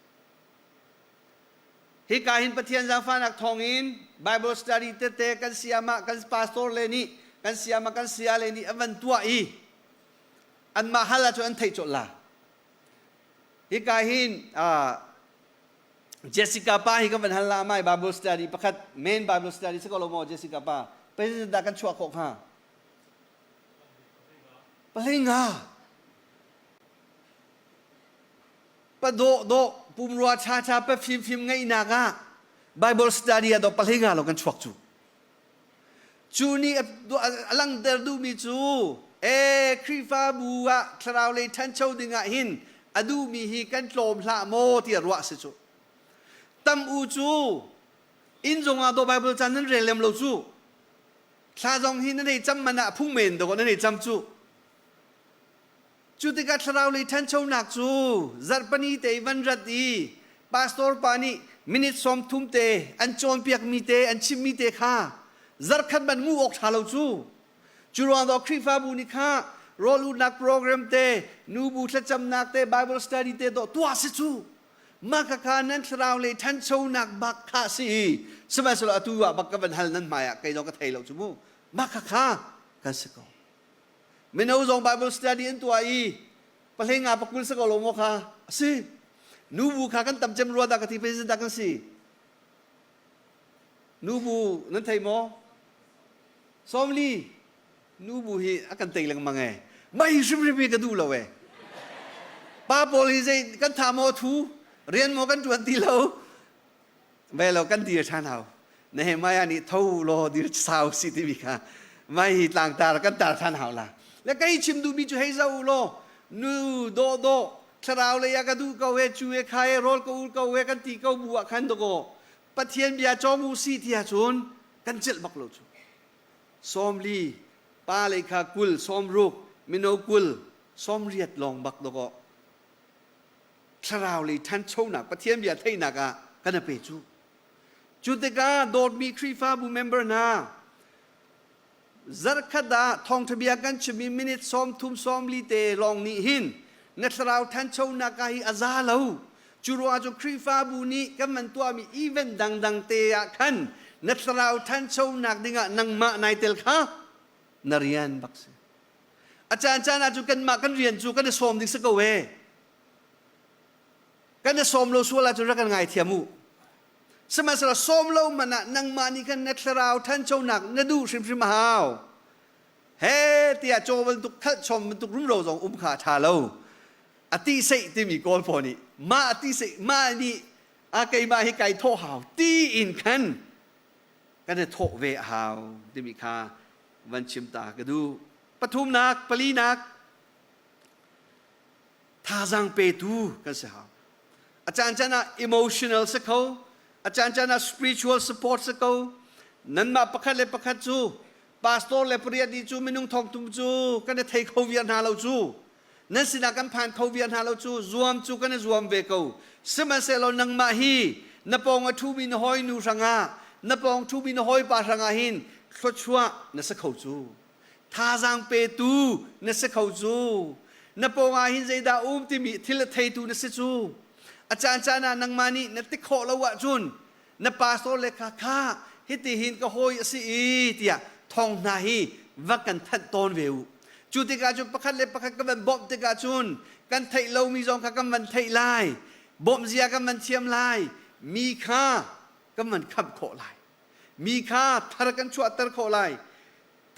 Hika hin Pathian zaangfahnak thawngin Bible study tete kan siamah kan pastor le nih kan siamah kan saya le nih an van tuah i anmah hal ahcun an theih colh la. Hika hin uh, Jessica pa hi kan van hal la mai Bible study pakhat main Bible study si ko lo maw Jessica pa president dah kan chuah khawh hnga palinga Pa dawhdawh pumrua ṭhaṭha pa fimfim ngeihnak ah Bible study ah dawh pahlinga lo kan chuak cu. Cu nih a langhter duhmi cu ee Khrihfabu ah thlarau lei ṭhancho ding ah hin a duhmi hi kan tlawm hlah maw tiah ruah si cu. Tam u cu inn zong ah dawh Bible caan nan rel lem lo cu. Thla zong hi nan ei cam man ah phung men dawh nan ei cam cu. Cu tikah thlarau lei ṭhanchonak cu zarhpini te i van rat i pastor pa nih minute 30 te an cawnpiakmi te an chimmi te kha zarkhat man ngu awk ṭha lo cu. Cu ruang dawh Khrihfabu nih kha rawl ulhnak program te, nubu thlacamnak te, Bible study te dawh tuah si cu. Mah kha nan thlarau lei ṭhanchonak bak kha si i sihmanhsehlaw atu ah bak ka van hal nan hmai ah kei zong ka thei lo cu mu. Mah kha kha kan si ko. Mino zong Bible study an tuah i pahlenga pakul sa ko lo maw kha a si. Nubu kha kan tam cem rua dah ka ti president dah kan si. Nubu nan thei maw? Sawmli nubu hi a kan tei lengmang e. Mai hrimhrim hi ka duh lo e. Pa pawl hi zei kan tha maw thu rian maw kan tuan ti lo. Ve lo kan dir ṭhan hau. Nehemiah nih tho law dir sau si timi kha mai hi tlangtar kan tar ṭhan hau la. Le kei chim duhmi cu hei zoh u law nu dawhdawh thlarau lei ah ka duh ko he cu he kha he rawl ka ul ko he kan ti ko bu ah khan dakaw Pathian bia cawng u si ti ahcun kan celh bak lo cu. 40 pa lei kha 20 60 mino 20 80 lawng bak dakaw thlarau lei ṭhanchonak Pathian bia theihnak ah kan a pe cu. Cu tikah dawtmi Khrihfabu member hna zarkhat ah thawngṭha bia kan chimmi minute 30 40 te lawng nih hin na thlarau ṭhanchonak ah hi a za lo. Cu ruangah cun Khrihfabu nih kan man tuahmi event dangdang te ah khan na thlarau ṭhanchonak dingah nangmah nai tel kha na rian bak si. A caan caan ah cun kanmah kan rian cu kan i sawm ding si ko ee. Kan i sawm lo sual ahcun rak kan ngaithiam u. Sihmanhsehlaw sawm lo hmanh ah nangmah nih khan na thlarau ṭhanchonak na duh hrimhrim a hau. He tiah caw bantuk khalh chom bantuk rumro zong um kha a ṭha lo. A ti seih timi Kawl pawl nih mah a ti seih mah nih a keimah hi kai thawh hau ti in khan kan i thawh ve a hau timi kha van chim ta ka duh. Pathumnak, palinak, thazaang petu kan si hau. A caan caan ah emotional si kho, a caan caan ah spiritual support si ko. Nanmah pakhat le pakhat cu pastor le pariat ni cu minung thongtum cu kan i thei kho viar hna lo cu. Nan sinah kan phan kho viar hna lo cu zuam cu kan i zuam ve ko. Sihmanhsehlaw nangmah hi na pawng a ṭhumi na hawinu hrangah na pawng ṭhumi na hawipa hrangah hin thluachuah na si kho cu. Thazaang petu na si kho cu. Na pawngah hin zeidah um timi thil a theitu na si cu. A caan caan ah nangmah nih na ti khawh lo ahcun na pastor le kha kha hiti hin ka hawi a si i tiah thong hna hi va kan thanh tawn ve u. Cu tikah cun pakhat le pakhat kan van bawmh tikah cun kan theih lomi zong kha kan van theih lai. Bawmh zia kan van thiam lai. Mi kha kan van khamh khawh lai. Mi kha thar kan chuahter khawh lai.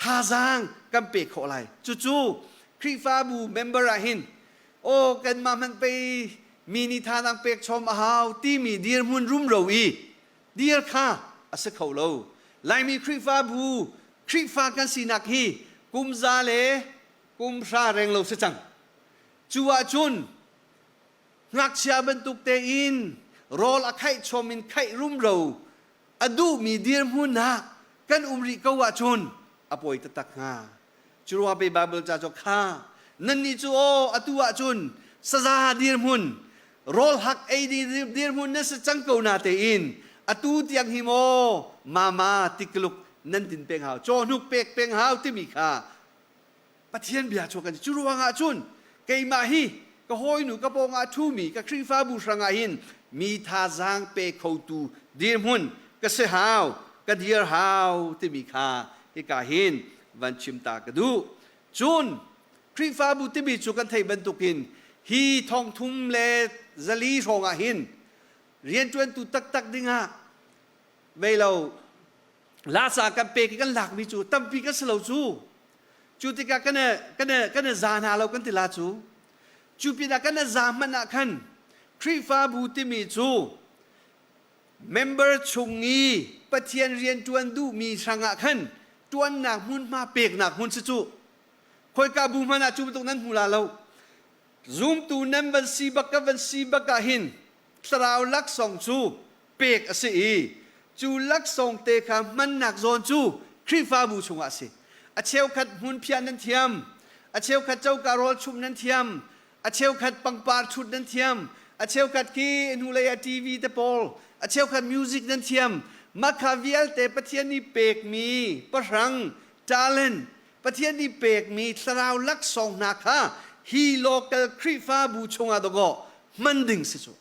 Thazaang kan pek khawh lai. Cucu Khrihfabu member ah hin aw kanmah hmanh pei mi nih thazaang pek chom a hau timi dirhmun rumro i dir kha a si kho lo. Laimi Khrihfabu Khrihfa kan sinak hi kum za le kum hra reng lo si cang. Cu ahcun ngakchia bantuk tein rawl a khaih chom in khaih rumro a duhmi dirhmun ah kan um rih ko ahcun a pawi taktak hnga. Curuang pe Bible ca cu kha nannih cu aw atu ahcun saza dirhmun rawl hak ei dirhmun nan si cang ko na tein atu tiang hi maw mama tikluk nan din peng hau cawhnuk pek peng hau timi kha Pathian bia cu kan cu ruangah cun keimah hi ka hawinu ka pawngah ṭhumi ka Khrihfabu hrangah hin mi thazaang pe khotu dirhmun ka si hau ka dir hau timi kha hika hin van chim ta ka duh. Cun Khrihfabu timi cu kan theih bantukin hi thongthum le zali hrawngah hin rianṭuantu taktak dingah vei lo lasa kan pek i kan lakmi cu tampi kan si lo cu. Cu tikah kan kan kan za hna lo kan ti la cu. Cu pinah kan za hmanh ah khan Khrihfabu timi cu member chung i Pathian rian ṭuan duhmi hrangah khan ṭuannak hmunhma peknak hmun si cu. Khoika bu hmanh ah cu bantuk nan hmu la lo. Zumtu nan van si bak ka van si bak ah hin thlarau laksawng cu pek a si i cu laksawng te kha hmannak zawn cu Khrihfabu chungah a si. A cheukhat hmunphiah nan thiam, a cheukhat coka rawl chumh nan thiam, a cheukhat pangpar ṭhut nan thiam, a cheukhat khi hnulei ah TV te pawl, a cheukhat music nan thiam. Mah kha vialte Pathian nih pekmi pahrang, talent, Pathian nih pekmi thlarau laksawng hna kha hi local Khrihfabu chungah dawkaw hman ding si cu.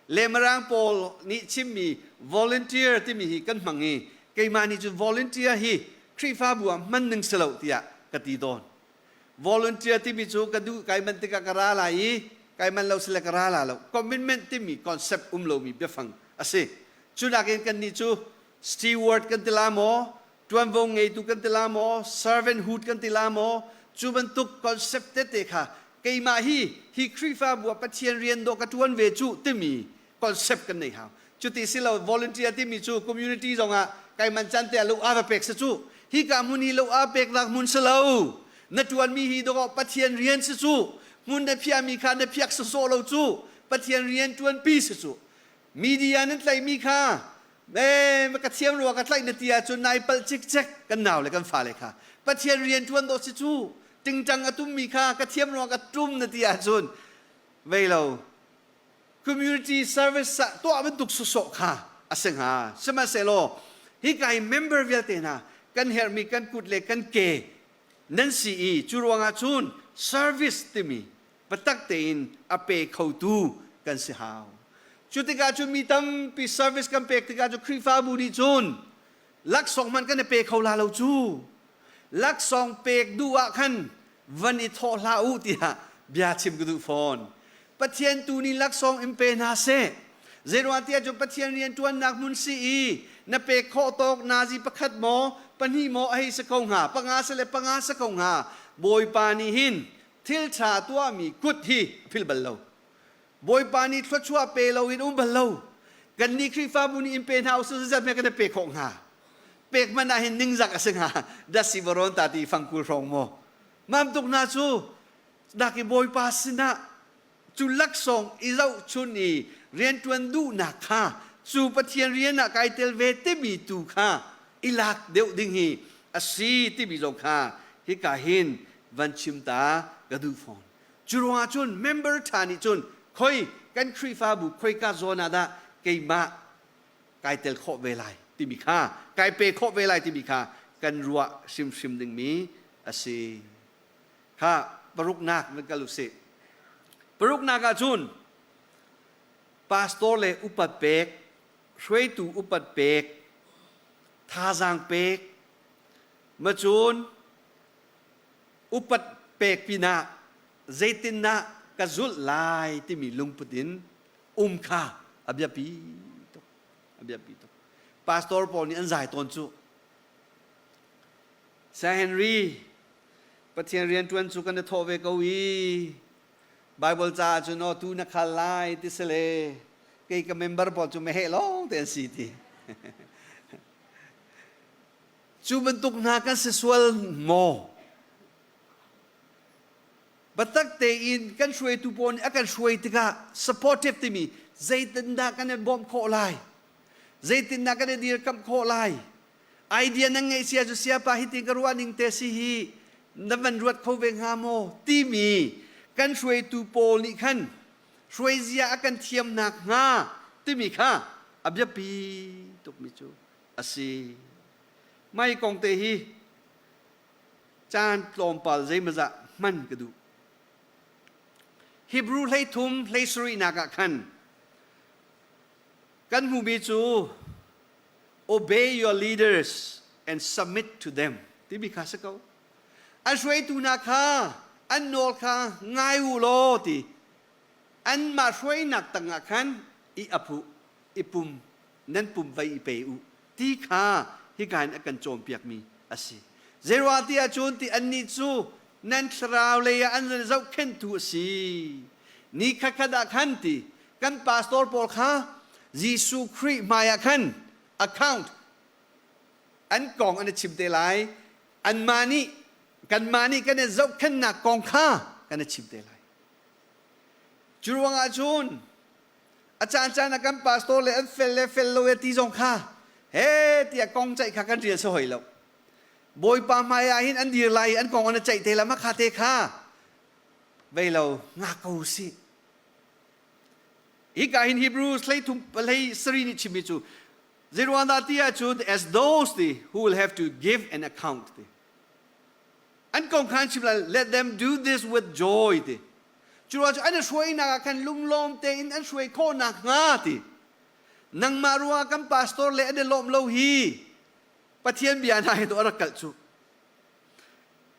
Le Mirang pawl nih chimmi volunteer timi hi kan hmang i keimah nih cun volunteer hi Khrihfabu ah hman ning si lo tiah ka ti tawn. Volunteer timi cu ka duh kai man tikah ka ra lai i kai man lo sile ka ra la lo. Commitment timi concept um lomi biafang a si. Cu nakin kan nih cu steward kan ti la maw, ṭuanvo ngeitu kan ti la maw, servanthood kan ti la maw, cu bantuk concept tete kha keimah hi hi Khrihfabu ah Pathian rian dawh ka ṭuan ve cu timi concept kan nei hau. Cuti si lo volunteer timi cu community zongah kai man can te lo a va pek si cu. Hi ka hmun hi lo a peknak hmun si lo. Na ṭuanmi hi dawh Pathian rian si cu. Hmun na phiahmi kha na phiak sawsawh lo cu. Pathian rian ṭuanpi si cu. Media nan tlaihmi kha me ka thiam rua ka tlaih na ti ahcun nai palh cikcek kan nau le kan fale kha Pathian rian ṭuan dawh si cu tingtang a tummi kha ka thiam rua ka tum na ti ahcun vei lo community service ah tuah bantuk sawsawh kha a si hnga sihmanhsehlaw hika i member vialte hna kan herhmi kan kut le kan ke nan si i cu ruangah cun service timi biatak tein a pe khotu kan si hau. Cu tikah cun mi tampi service kan pek tikah cu Khrihfabu nih cun laksawng hmanh kan i pe kho la lo cu. Laksawng pek duh ah khan van i thawh hlah u tiah bia chim ka duh fawn. Pathian tu nih laksawng in pe hna seh. Zeiruang tiah cu Pathian rian ṭuannak hmun si i Na pek khawh tawk nazi pakhat maw, pahnih maw a hei si ko hnga, panga si le panga si ko hnga. Bawipa nih hin thil ṭha tuahmi kut hi a philh bal lo. Bawipa nih thluachuah pe loin um bal lo. Kannih Khrihfabu nih in pe hna usih zat hme kan i pe khawh hnga. Pek hmanh ah hin ningzak a si hnga. Dasi varon ta ti fangkul hrawng maw. Mam tuk hna cu dak i Bawipa sinah cu laksawng i zohchun i rianṭuan duhnak kha cu Pathian rian ah kai tel ve timi tu kha i lak deuh ding hi a si timi zong kha hika hin van chim ta ka duh fawn. Cu ruangah cun member ṭha nih cun khoi kan Khrihfabu khoika zawn ah dah keimah kai tel khawh ve lai timi kha kai pe khawh ve lai timi kha kan ruah hrimhrim dingmi a si. Kha paruknak van kal usih. Paruknak ah cun pastor le upat pek, hruaitu upat pek, thazaang pek, macun upat pek pinah zeitindah ka zulh lai timi lungput in um kha a biapi tuk a biapi tuk pastor pawl nih an zai tawn cu Sir Henry Pathian rian ṭuan cu kan i thawh ve ko i Bible caah cun aw tu na khal lai ti si le kei ka member pawl cu meheh lawng te an si ti Cu bantuk hna kan si sual maw? Biatak tein kan hruaitu pawl nih a kan hruai tikah supportive timi zeitindah kan i bawmh khawh lai? Zeitindah kan i dirkamh khawh lai? Idea nan ngeih sia cu siapa hitin ka ruah ning te si hi na van ruat kho ve hnga maw? Timi kan hruaitu pawl nih khan hruaizia a kan thiam nakhnga timi kha a biapi tukmi cu a si. Mai kong te hi caan tlawmpal zeimawzah hman ka duh. Hebrew 13 hlei sarihnak ah khan kan hmuhmi cu obey your leaders and submit to them timi kha si ko. An hruaitu hna kha an nawl kha ngai u law ti anmah hruainak tangah khan i ap u i pum nan pum vai i pe u ti kha hika in a kan cawnpiakmi a si. Zeiruang ti ahcun ti annih cu nan thlarau lei ah an zohkhenhtu a si. Ni khatkhat ah khan ti kan pastor pawl kha Jesuh Khrih hmai ah khan account an kong an i chim te lai. Anmah nih kanmah nih kan i zohkhenhnak kong kha kan i chim te lai. Cu ruangah cun a caan caan ah kan pastor le an fel le fel lo e ti zong kha he tiah kong ceih kha kan rial si hoi lo bawipa hmai ah hin an dir lai i an kong an ceih te la ma kha te kha vei lo nga ko si hika hin Hebrews 13 palei sari nih chimmi cu zeiruangdah ti ahcun as those ti who will have to give an account ti an kong kha an chim lai let them do this with joy ti Cu ruang cu an i hruainak ah khan lunglawm tein an hruai khawh nakhnga ti. Nangmah ruangah kan pastor le an i lawmh lo hi Pathian bia hna hi to a rak kalh cu.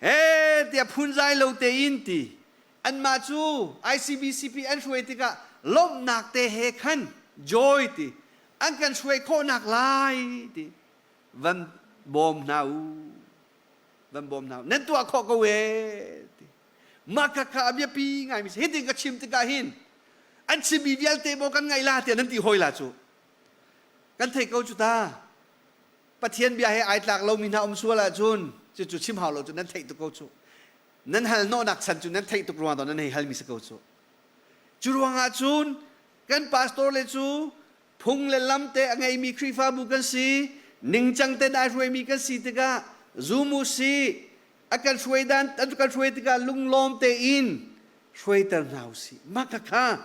He tiah phunzai lo tein ti. Anmah cu ICBCP an hruai tikah lawmhnak te he khan joy ti an kan hruai khawhnak lai ti van bawm hna u van bawm hna u nan tuah khawh ko ee ti Mah kha a biapi ngaimi si. Hitin ka chim tikah hin an chimmi vialte maw kan ngaih la tiah nan ti hawi la cu. Kan thei ko cu ta. Pathian bia he ai tlak lomi hna um sual ahcun cucu chim hau lo cu nan theih tuk ko cu. Nan hal hnawhnak chan cu nan theih tuk ruang nan hei halmi si ko cu. Cu ruangah cun kan pastor le cu phung le lam te a ngeimi Khrihfabu kan si, ningcang ten ai hruaimi kan si tikah zum u si, a kan hruai dan an kan hruai tikah lunglawm tein hruaiter hna u sih. Mah kha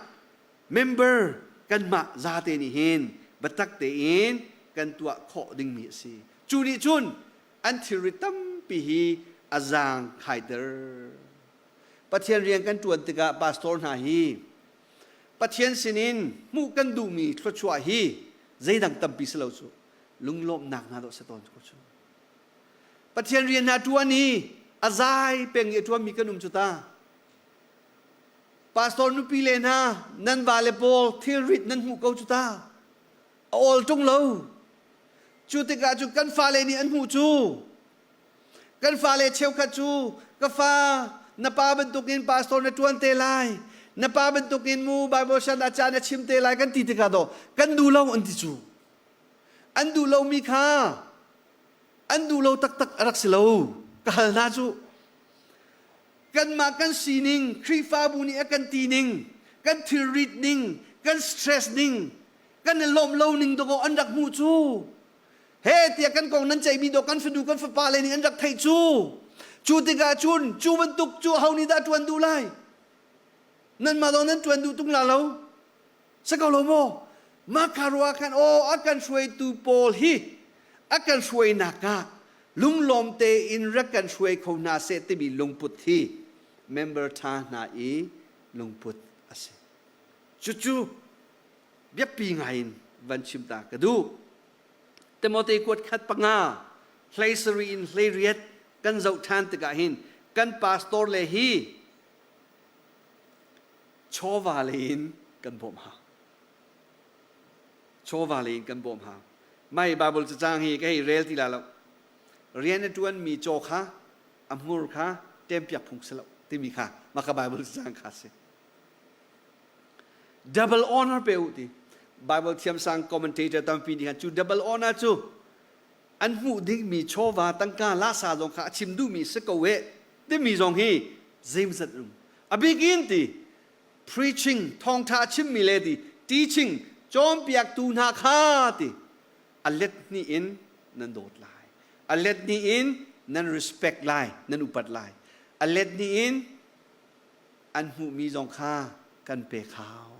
member kanmah zate nih hin biatak tein kan tuah khawh dingmi a si. Cu nih cun an thilri tampi hi a zaang khaiter. Pathian rian kan ṭuan tikah pastor hna hi Pathian sinin hmuh kan duhmi thluachuah hi zeidang tampi si lo cu lunglawmhnak hna dawh si tawn ko cu. Pathian rian hna ṭuan i a zai peng i a ṭuanmi kan um cu ta. Pastor nupi le hna nan vale pawl thilrit nan hmuh ko cu ta. A awl ṭung lo. Cu tikah cu kan fale nih an hmuh cu. Kan fale cheukhat cu ka fa na pa bantukin pastor na ṭuan te lai. Na pa bantukin mu Bible shan ah ca na chim te lai kan ti tikah daw kan duh lo an ti cu. An duh lomi kha an duh lo taktak a rak si lo. Ka hal hna cu. Kanmah kan sining, Khrihfabu nih a kan ti ning, kan thilrit ning, kan stress ning, kan i lawmh lo ning dawkaw an rak hmuh cu. He tiah kan kong nan ceihmi dawh kan fanu kan fapa le nih an rak theih cu. Cu tikah cun cu bantuk cu ho nih dah ṭuan duh lai? Nanmah dawh nan ṭuan duh tung la lo. Si ko lo maw? Mah kha ruah khan aw a kan hruaitu pawl hi a kan hruainak ah lunglawm tein rak kan hruai kho hna seh timi lungput hi member ṭha hna i lungput a si. Cucu biapi ngai in van chim ta ka duh. Timote kuat khat panga hlei sarih in hlei riat kan zoh ṭhan tikah hin kan pastor le hi chawva lei in kan bawmh hau. Chawva lei in kan bawmh hau. Mai Bible cacang hi ka hei rel ti la lo. Rian a ṭuanmi caw kha a hmur kha ṭempiak phung si lo timi kha maka Bible cacang kha si. Double honor pe u ti. Bible thiamsang commentator tampi nih khan cu double honor cu an hmuh dingmi chawva tangka lasa zong kha a chim duhmi si ko eh timi zong hi zeimzat um a bikin ti preaching thawngtha a chimmi le ti teaching cawnpiaktu hna kha ti a let hnih in nan dawt lai a let hnih in nan respect lai nan upat lai a let hnih in an hmuhmi zong kha kan pek hau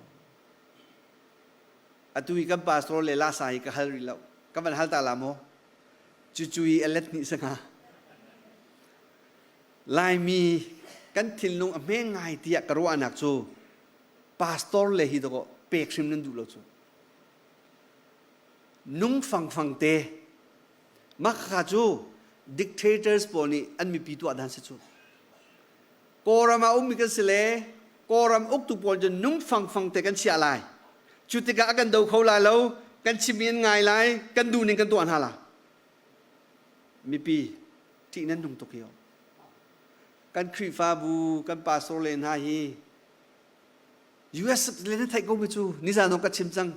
atu hi kan pastor le lasa hi ka hal rih lo ka van hal ta la maw cucu i a let hnih sanga Laimi kan thinlung a hme ngai tiah ka ruahnak cu pastor le hi dawkaw pek hrim nan duh lo cu. Nung fangfang te mah kha cu dictators pawl nih an mipi tuah dan si cu. Kawlram ah ummi kan si le Kawlram uktu pawl cu nung fangfang te kan chiah lai. Cu tikah a kan do kho lai lo, kan chimmi an ngai lai, kan duh ning kan tuah hna la. Mipi ṭih nan nung tuk hi kan Khrihfabu kan pastor le hna hi US le na theih ko mi cu nizan ka chim cang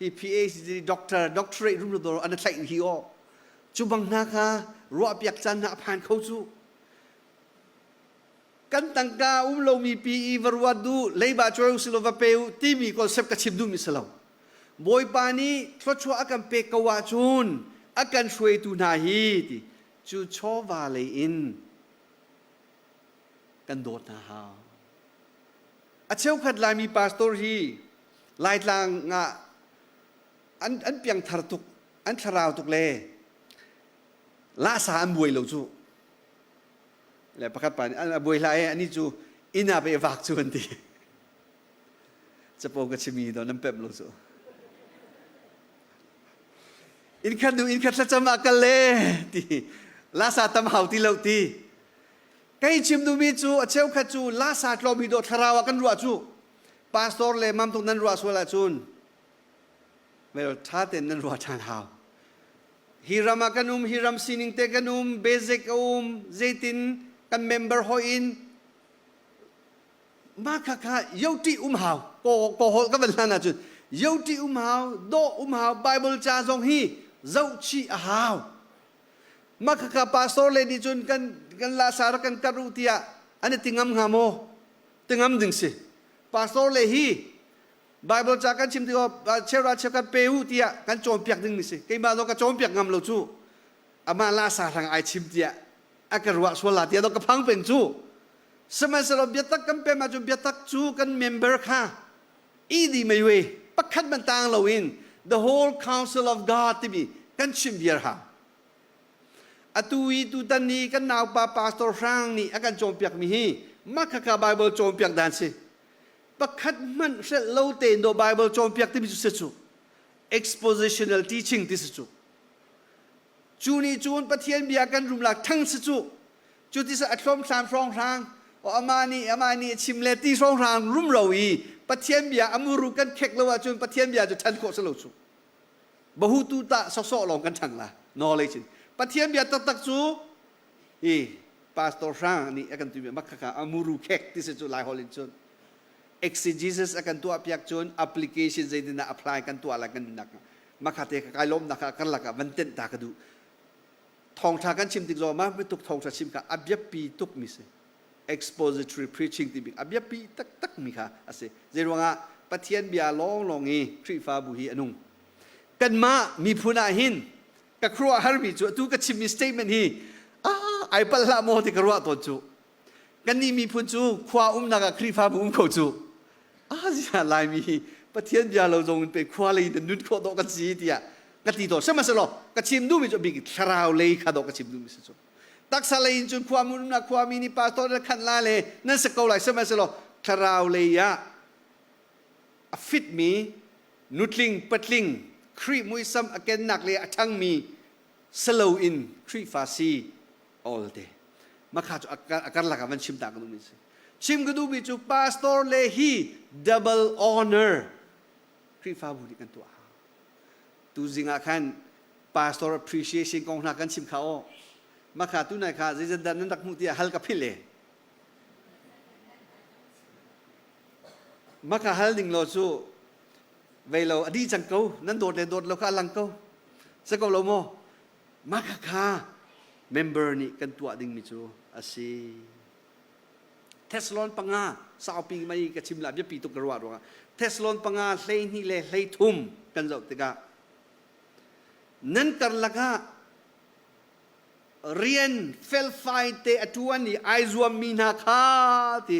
hi PhD doctor doctorate rum do an thlaih hi aw cu bang hna kha ruah piak caan hna a phan kho cu kan tangka um lomi pi i va ruat du leiba chuai usilo va pe u timi concept ka chim duhmi si lo Bawipa nih thluachuah a kan pek ko ahcun a kan hruaitu hna hi ti cu chawva lei in kan dawt hna hau. A cheukhat Laimi pastor hi Laitlang ah an, an piangthar tuk, an thlarau tuk le lasa an buai lo cu. Le pakhat pa nih an buai hlah e ani cu inn ah pe vak cu an ti. Capo ka chimi do nan pemh lo cu. Inn khat nu inn khat thlacam ah kal le ti lasa tam hau ti lo ti. Kei chim duhmi cu a cheukhat cu lasa tlawm hi do thlarau ah kan ruah cu. Pastor le mam tuk nan ruah sual ahcun well tha ten nan ruah ṭhan hau. Hi ram ah kan um, hi ram sining te kan um, basic a um, zeitin kan member hoi in mah kha kha yoti um hau ko ko hol ka van hlan ahcun yoti um hau dawh um hau bible ca zong hi zohchih a hau mah kha kha pastor le nih cun kan kan la sara kan kar u tiah an i ti ngam hnga maw ti ngam ding si pastor le hi bible ca kan chim tikah chera cheu kan pe u tiah kan cawnpiak ding mi si keimah zong ka cawnpiak ngam lo cu amah la sa hrang ai chim tiah a ka ruah sual la tiah ka phang peng cu Sihmanhsehlaw biatak kan pem ahcun biatak cu kan member kha idi mei pakhat man tang loin the whole council of God timi kan chim viar ha. Atu i tutan ni kan naupa pastor Hrang nih a kan cawnpiak mi hi makhaka Bible cawnpiak dan si. Pakhat hmanh hrelh lo tein do Bible cawnpiak timi cu si cu expositional teaching ti si cu. Cu nih cun Pathian bia kan rum lak thang si cu. Cu ti a thlawm thlam hrawnghrang o amah nih amah nih a chim le ti hrawnghrang rumro i Pathian bia a muru kan khek lo ahcun Pathian bia cu ṭhan khawh si lo cu. Bahutu ta sawsawh lawng kan ṭhang la knowledge in. Pathian bia taktak cu hi Pastor Hrang nih a kan timi makhaka amuru khek ti si cu Lai holh in cun exegesis a kan tuah piak cun application zeitindah apply kan tuah lai kan nunnak makhate ka kai lawmnak ah karlak ah van tenh ta ka duh. Thawngṭha kan chim tik zong mah tuk thawngṭha chim kha a biapi tuk mi si. Expository preaching timi a biapi taktak mi kha a si. Zeiruangah Pathian bia lawnglawng i Khrihfabu hi a nung. Kanmah miphun ah hin ka khuaruah harmi cu atu ka chimmi statement hi ah ai palh hlah maw ti ka ruah tawn cu. Kannih miphun cu khua umnak ah Khrihfabu um kho cu. Ah zia Laimi hi Pathian bia lo zong in pe khua lei in nun khawh dawh kan si tiah ka ti tawn. Sihmanhsehlaw ka chim duhmi cu a bik thlarau lei kha dawh ka chim duhmi si cu. Taksa lei in cun khua umnak khuami nih pastor na khanh la le nan si ko lai sihmanhsehlaw thlarau lei ah a fitmi nutling patling Khrih muisam a kennak le a ṭhangmi salo in Khrihfa si awl te makha cu a karlak ah van chim ta ka duhmi si chim ka duhmi cu pastor le hi double honor Khrihfabu nih kan tuah tu zing ah khan pastor appreciation kong hna kan chim kha aw makha tu nai kha zeizat dah nan rak hmuh tiah hal ka philh e maka hal ning law cu vei lo a dih cang ko nan dawt le dawt lo kha a lang ko se ko lo maw maka kha member nih kan tuah dingmi cu a si Thessalon panga saupi mai ka chim la biapi tuk ka ruah ruangah Thessalon panga 12 le 13 kan zoh tikah nan karlak ah rian felfai te a ṭuan i ai zuammi hna kha ti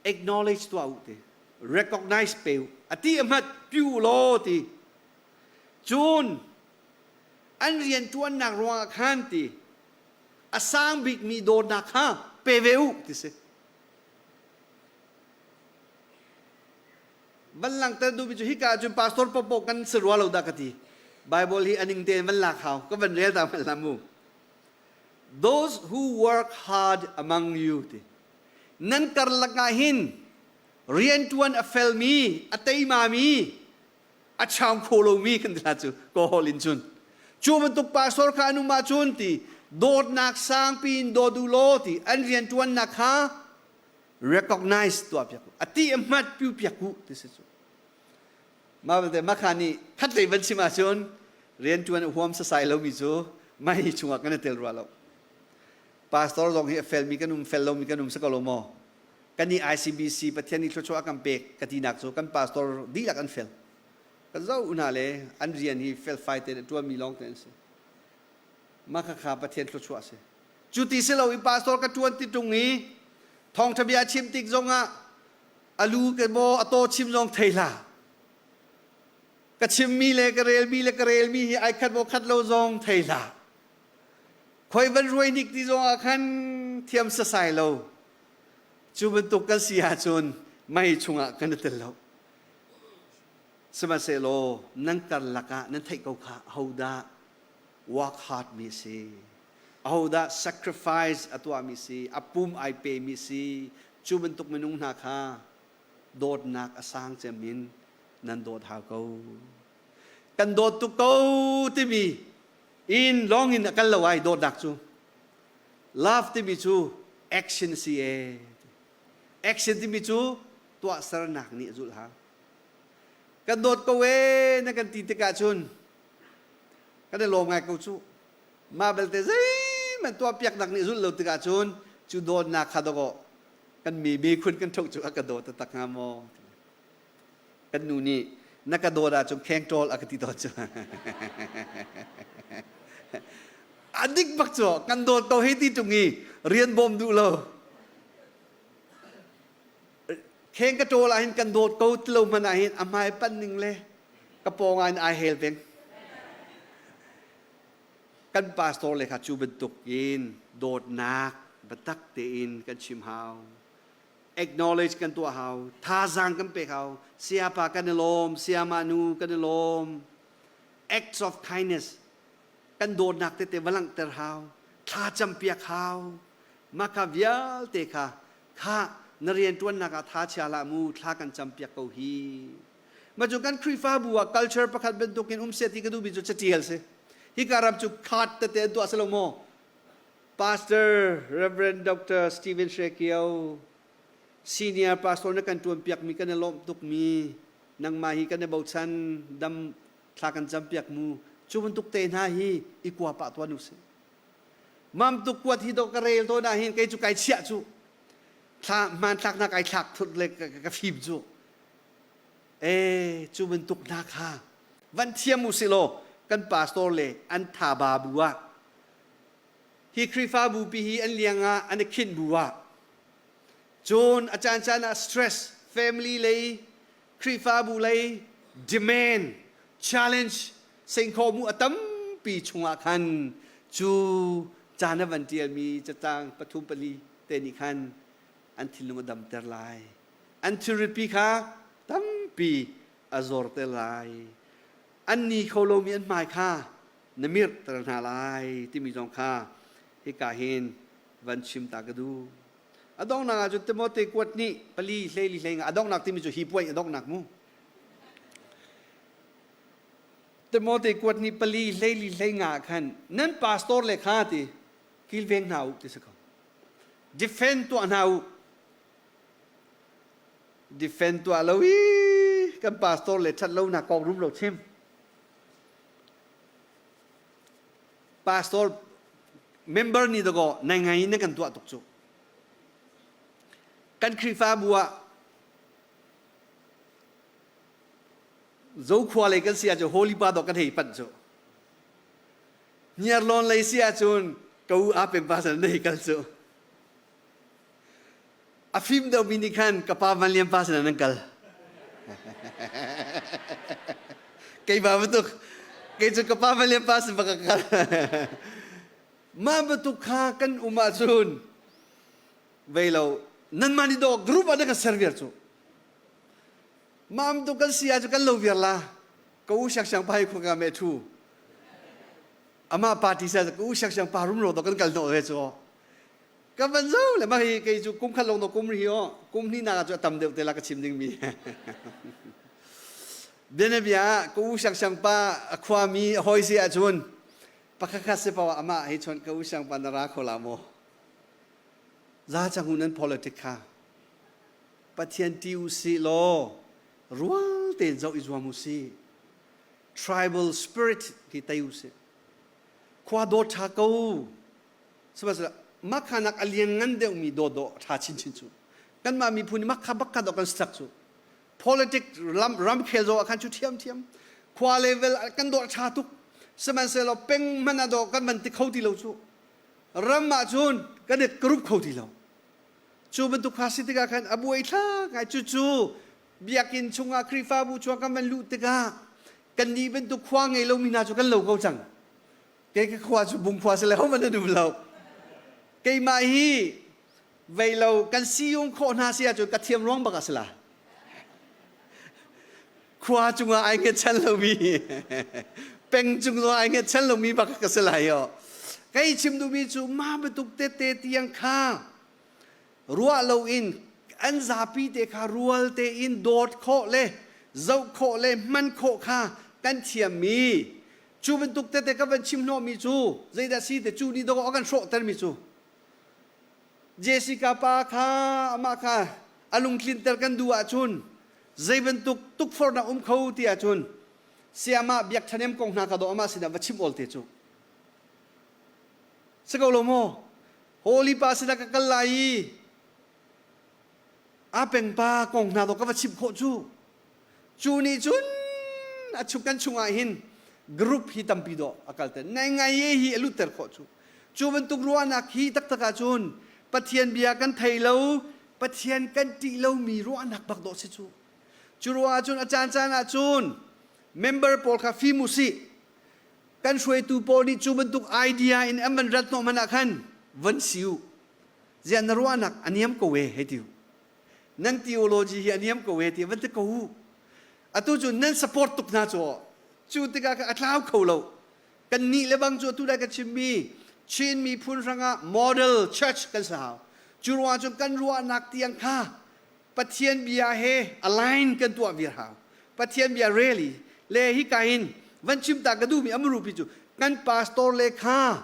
acknowledge tuah u ti recognize pe u a ti a hmat piu law ti cun an rian ṭuannak ruangah khan ti a sang bikmi dawtnak kha pe ve u ti si van langhter duhmi cu hika ahcun pastor popo kan si rua lo dah ka ti Bible hi aning tein van lak hau ka van rel ta hmanh hlah mu those who work hard among you ti nan karlak ah hin riantuan a felmi a teimami a chaung kho lomi kan ti hna cu kawl in cun cu bantuk pastor kha an um ahcun ti dawtnak sangpi in dawt u law ti an riantuannak kha recognize tuah piak u a ti a hmat piu piak u ti si cu mah belte makha nih khatlei van chim ahcun riantuan a huam sasai lomi cu mai chungah kan i tel rua lo pastor zong hi a felmi kan um fel lomi kan um si ko lo maw kan nih ICBC Pathian nih thluachuah a kan pek ka tinak cu kan pastor dihlak an fel kan zoh hna le an rian hi felfai tein a ṭuanmi lawng te an si mah khakha Pathian thluachuah a si cu ti si lo i pastor ka ṭuan ti ṭung i thawngṭha bia chim tik zongah alu ke maw a taw chim zong thei hlah ka chimmi le ka relmi le ka relmi hi ai khat maw khat lo zong thei hlah khoi van ruai nik ti zong ah khan thiam sasai lo Cu bantuk kan si ahcun mei chungah kan i tel lo. Sihmanhsehlaw nan karlak ah nan theih ko kha ahodah work hard mi a si, ahodah sacrifice a tuahmi si, a pum ai pemi si, cu bantuk minung hna kha dawtnak a sang cem in nan dawt hau ko. Kan dawt tuk ko timi in lawng in a kal lo ai dawtnak cu. Love timi cu action si ee. Action timi cu tuahsernak nih a zulh hau. Kan dawt ko ee na kan ti tikah cun kan i lawm ngai ko cu. Mah belte zeihmanh tuahpiaknak nih zulh lo tikah cun cu dawtnak kha dawkaw kan mi mikhun kan ṭhoh cu a ka dawt taktak hnga maw? Kan nu nih na ka dawt ahcun kheng ṭawl a ka ti tawn cu. A dik bak cu kan dawt ko hei ti ṭung i rian bawm duh lo. Kheng ka ṭawl ahhin kan dawt ko ti lo hmanh ahhin a hmai panh ning le ka pawng ah in ai hel peng. Kan pastor le kha cu bantuk in dawtnak biatak tein kan chim hau. Acknowledge kan tuah hau. Thazaang kan pek hau. Sayapa kan i lawm, sayama nu kan i lawm. Acts of kindness kan dawtnak tete va langhter hau. Thla campiak hau. Mah kha vialte kha kha na rianṭuannak ah tha chia hlah mu, thla kan campiak ko hi. Ma cu kan Khrihfabu ah culture pakhat bantukin um seh ti ka duhmi cu catial si. Hika ram cu card tete an tuah si lo maw? Pastor Reverend Dr. Stephen Hre Kio, senior pastor na kan tuan piakmi kan i lawmh tukmi nangmah hi kan i bochan dam thla kan cam piak mu cu bantuk te hna hi i kua pah tuan usih. Mam tuk kuat hi do ka rel to na hin kei cu kai chiah cu thla hmanthlak na kai thlak thut le ka fim cu e cu bantuk hna kha van thiam u si law kan pastor le an tha ba bu ah hi Khrihfabu pi hi an liang ah an i khinh bu ah cun a caan caan ah stress family lei Khrihfabu lei demand challenge sengkhaw mu a tampi chungah khan cu caan a van ṭialmi catang pathum pali te nih khan an thinlung a damter lai an thilritpi kha tampi a zorter lai an ni kho lomi an hmai kha na mirhter hna lai timi zong kha hika hin van chim ta ka duh a donghnak ah cun Timote kuat nih pali hlei li hlei nga a donghnak timi cu hi puai a donghnak mu Timote kuat nih pali hlei li hlei nga khan nan pastor le kha ti kilveng hna u ti si ko defend tuah hna u defend tuah lo i kan pastor le that lo nak kong rum lo chim pastor member nih dakaw nai ngai in kan tuah tuk cu kan Khrihfabu ah Zokhua lei kan si ahcun Holy Pa dawh kan hei panh cu. Hniarlawn lei si ahcun ka u aa peng pa san na hei kal cu. A fim deuhmi nih khan ka pa Van Lian pa sinah nan kal. Keimah bantuk kei cu ka pa Van Lian pa sin bak ka kal. Mah bantuk kha kan um ahcun vei lo nanmah nih dawh group ah na kan ser viar cu. Mam tu kan si ah cu kan lo viar la. Ka u siang siang pa hi khua ka me thu. Ama party sa ka u siang siang pa rum ro to kan kal no ve cu. Ka van zo le ma hi kei cu kum khat long no kum ri o kum hni nak cu tam deuh te la ka chim ding mi. Bianabia ka u siang siang pa a khua mi a hoi si ahcun pakhat se pa ama hi chon ka u siang pa na ra kho la mo. Za chang u nan politic kha. Pathian ti u si law rual tein zoh i zuam u si. Tribal spirit ti tei u si. Khua dawt ṭha ko. Sihmanhsehlaw makhanak a lian ngan deuhmi dawdawh ṭha chinchin cu. Kanmah miphun nih makha bakka dawh kan sak cu. Politic ram ramkhel zaw ah khan cu ṭhiamṭhiam. Khua level kan dawh ṭha tuk. Sihmanhsehlaw peng hmanh ah dawh kan van ti kho ti lo cu. Ram ah cun kan i group kho ti lo. Cu bantuk kha si tikah khan a buai thlak ngai. Cucu biakinn chungah Khrihfabu chungah kan van luh tikah kannih bantuk khua ngei lomi hna cu kan lo ko cang. Kei ka khua cu bungkhua si le hohmanh an um lo. Keimah hi vei lo kan siyung khawh hna si ahcun ka thiam ruang bak a si la. Khua cungah ai hngetchan lomi peng cung zong ai hngetchan lomi bak ka si lai yo. Kei chim duhmi cu mah bantuk tete tiang kha ruah loin an zapi te kha rual tein dawt khawh le zoh khawh le hman khawh kha kan thiammi cu bantuk tete ka van chim hnawhmi cu zeidah si te cu nih dawh a kan hrawhtermi cu Jessica pa kha amah kha a lungtlinter kan duh ahcun zei bantuk tukforhnak um kho ti ahcun sayamah biak ṭhanem kong hna kha dawh amah sinah va chim awl te cu si ko lo maw Holy pa sinah ka kal lai i a peng pa kong hna dawh ka va chimh khawh cu cu nih cun a chung kan chungah hin group hi tampi dawh a kalter ngai ngai ye hi a lutter khawh cu cu bantuk ruahnak hi taktak ahcun Pathian bia kan thei lo Pathian kan ṭih lomi ruahnak bak dawh si cu cu ruah ahcun a caan caan ahcun member pawl kha fim u sih kan hruaitu pawl nih cu bantuk idea in an van rat hnawh hmanh ah khan van si u ziah na ruahnak a niam ko e hei ti u nan theology hi a niam ko e ti van ti ko u atu cu nan support tuk hna cu cu tikah a tlau kho lo kan nih le bang cu atu dai ka chimmi Chin miphun hrangah model church kan si hau cu ruang cun kan ruahnak tiang kha Pathian bia he align kan tuah viar hau. Pathian bia rel i le hika hin van chim ta ka duhmi amru pi cu kan pastor le kha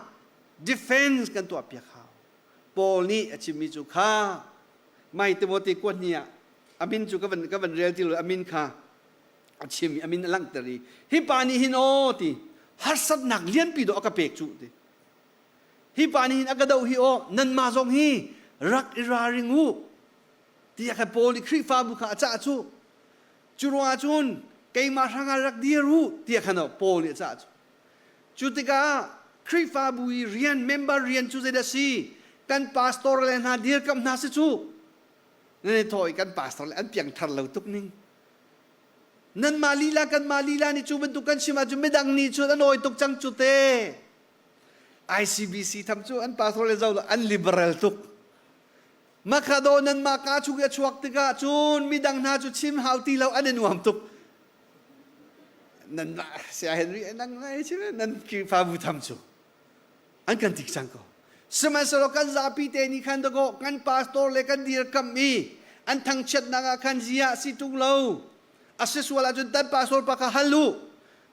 defense kan tuah piak hau. Paul nih a chimmi cu kha mai Timothy kuat ni ah a min cu ka van rel ti lo, a min kha a chim i a min a langhter i hi pa nih hin aw ti harsatnak lianpi dawh a ka pek cu ti. Hi pa nih hin a ka doh hi aw, nanmah zong hi rak i ralring u tiah khan Paul nih Khrihfabu kha a cah cu. Cu ruangah cun keimah hrangah rak dir u tiah khan Paul nih a cah cu. Cu tikah Khrihfabu i rian member rian cu zeidah si? Kan pastor le hna dirkamh hna si cu. Nan i thawh i kan pastor le an piangthar lo tuk ning. Nanmah lila kanmah lila nih cu bantuk kan chim ahcun midang nih cun an awi tuk cang cu te. ICBC tham cu an pastor le zo an liberal tuk. Makhado nan mah ka chung i a chuak tikah cun midang hna cu chim hau ti lo an i nuam tuk. Nan sia Henry nang nai chim nan Khrihfabu tham cu an kan tik cang ko. Sihmanhsehlaw kan zapi te nih khan dakaw kan pastor le kan dirkamh i an thangchiatnak ah khan ziah si tung lo. A si sual ahcun tan pastor pa kha hal u.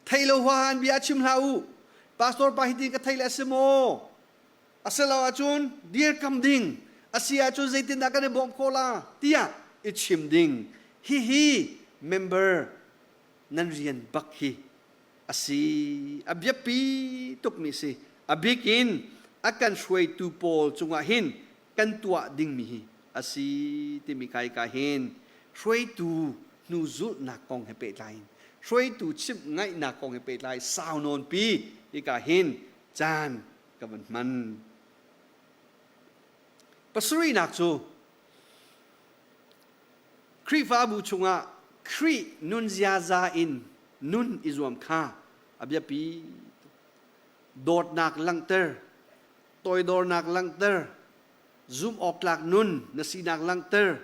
Thei lo huahan bia chim hlah u. Pastor pa hitin ka thei le a si maw? A si lo ahcun dirkam ding. A si ahcun zeitindah kan i bawmh khawh la tiah i chim ding. Hihi member nan rian bak hi a si. A biapi tukmi si. A bik in a kan hruaitu pawl cungah hin kan tuah dingmi hi a si timi kai ka hin hruaitu hnu zulhnak kong he pehtlai in hruaitu chimh ngaihnak kong he pehtlai sau nawn pi hika hin caan ka van hman. Pasarihnak cu Khrihfabu chungah Khrih nun ziaza in nun i zuam kha a biapi. Dawtnak langhter, toidornak langhter, zumhawktlak nun na sinak langhter,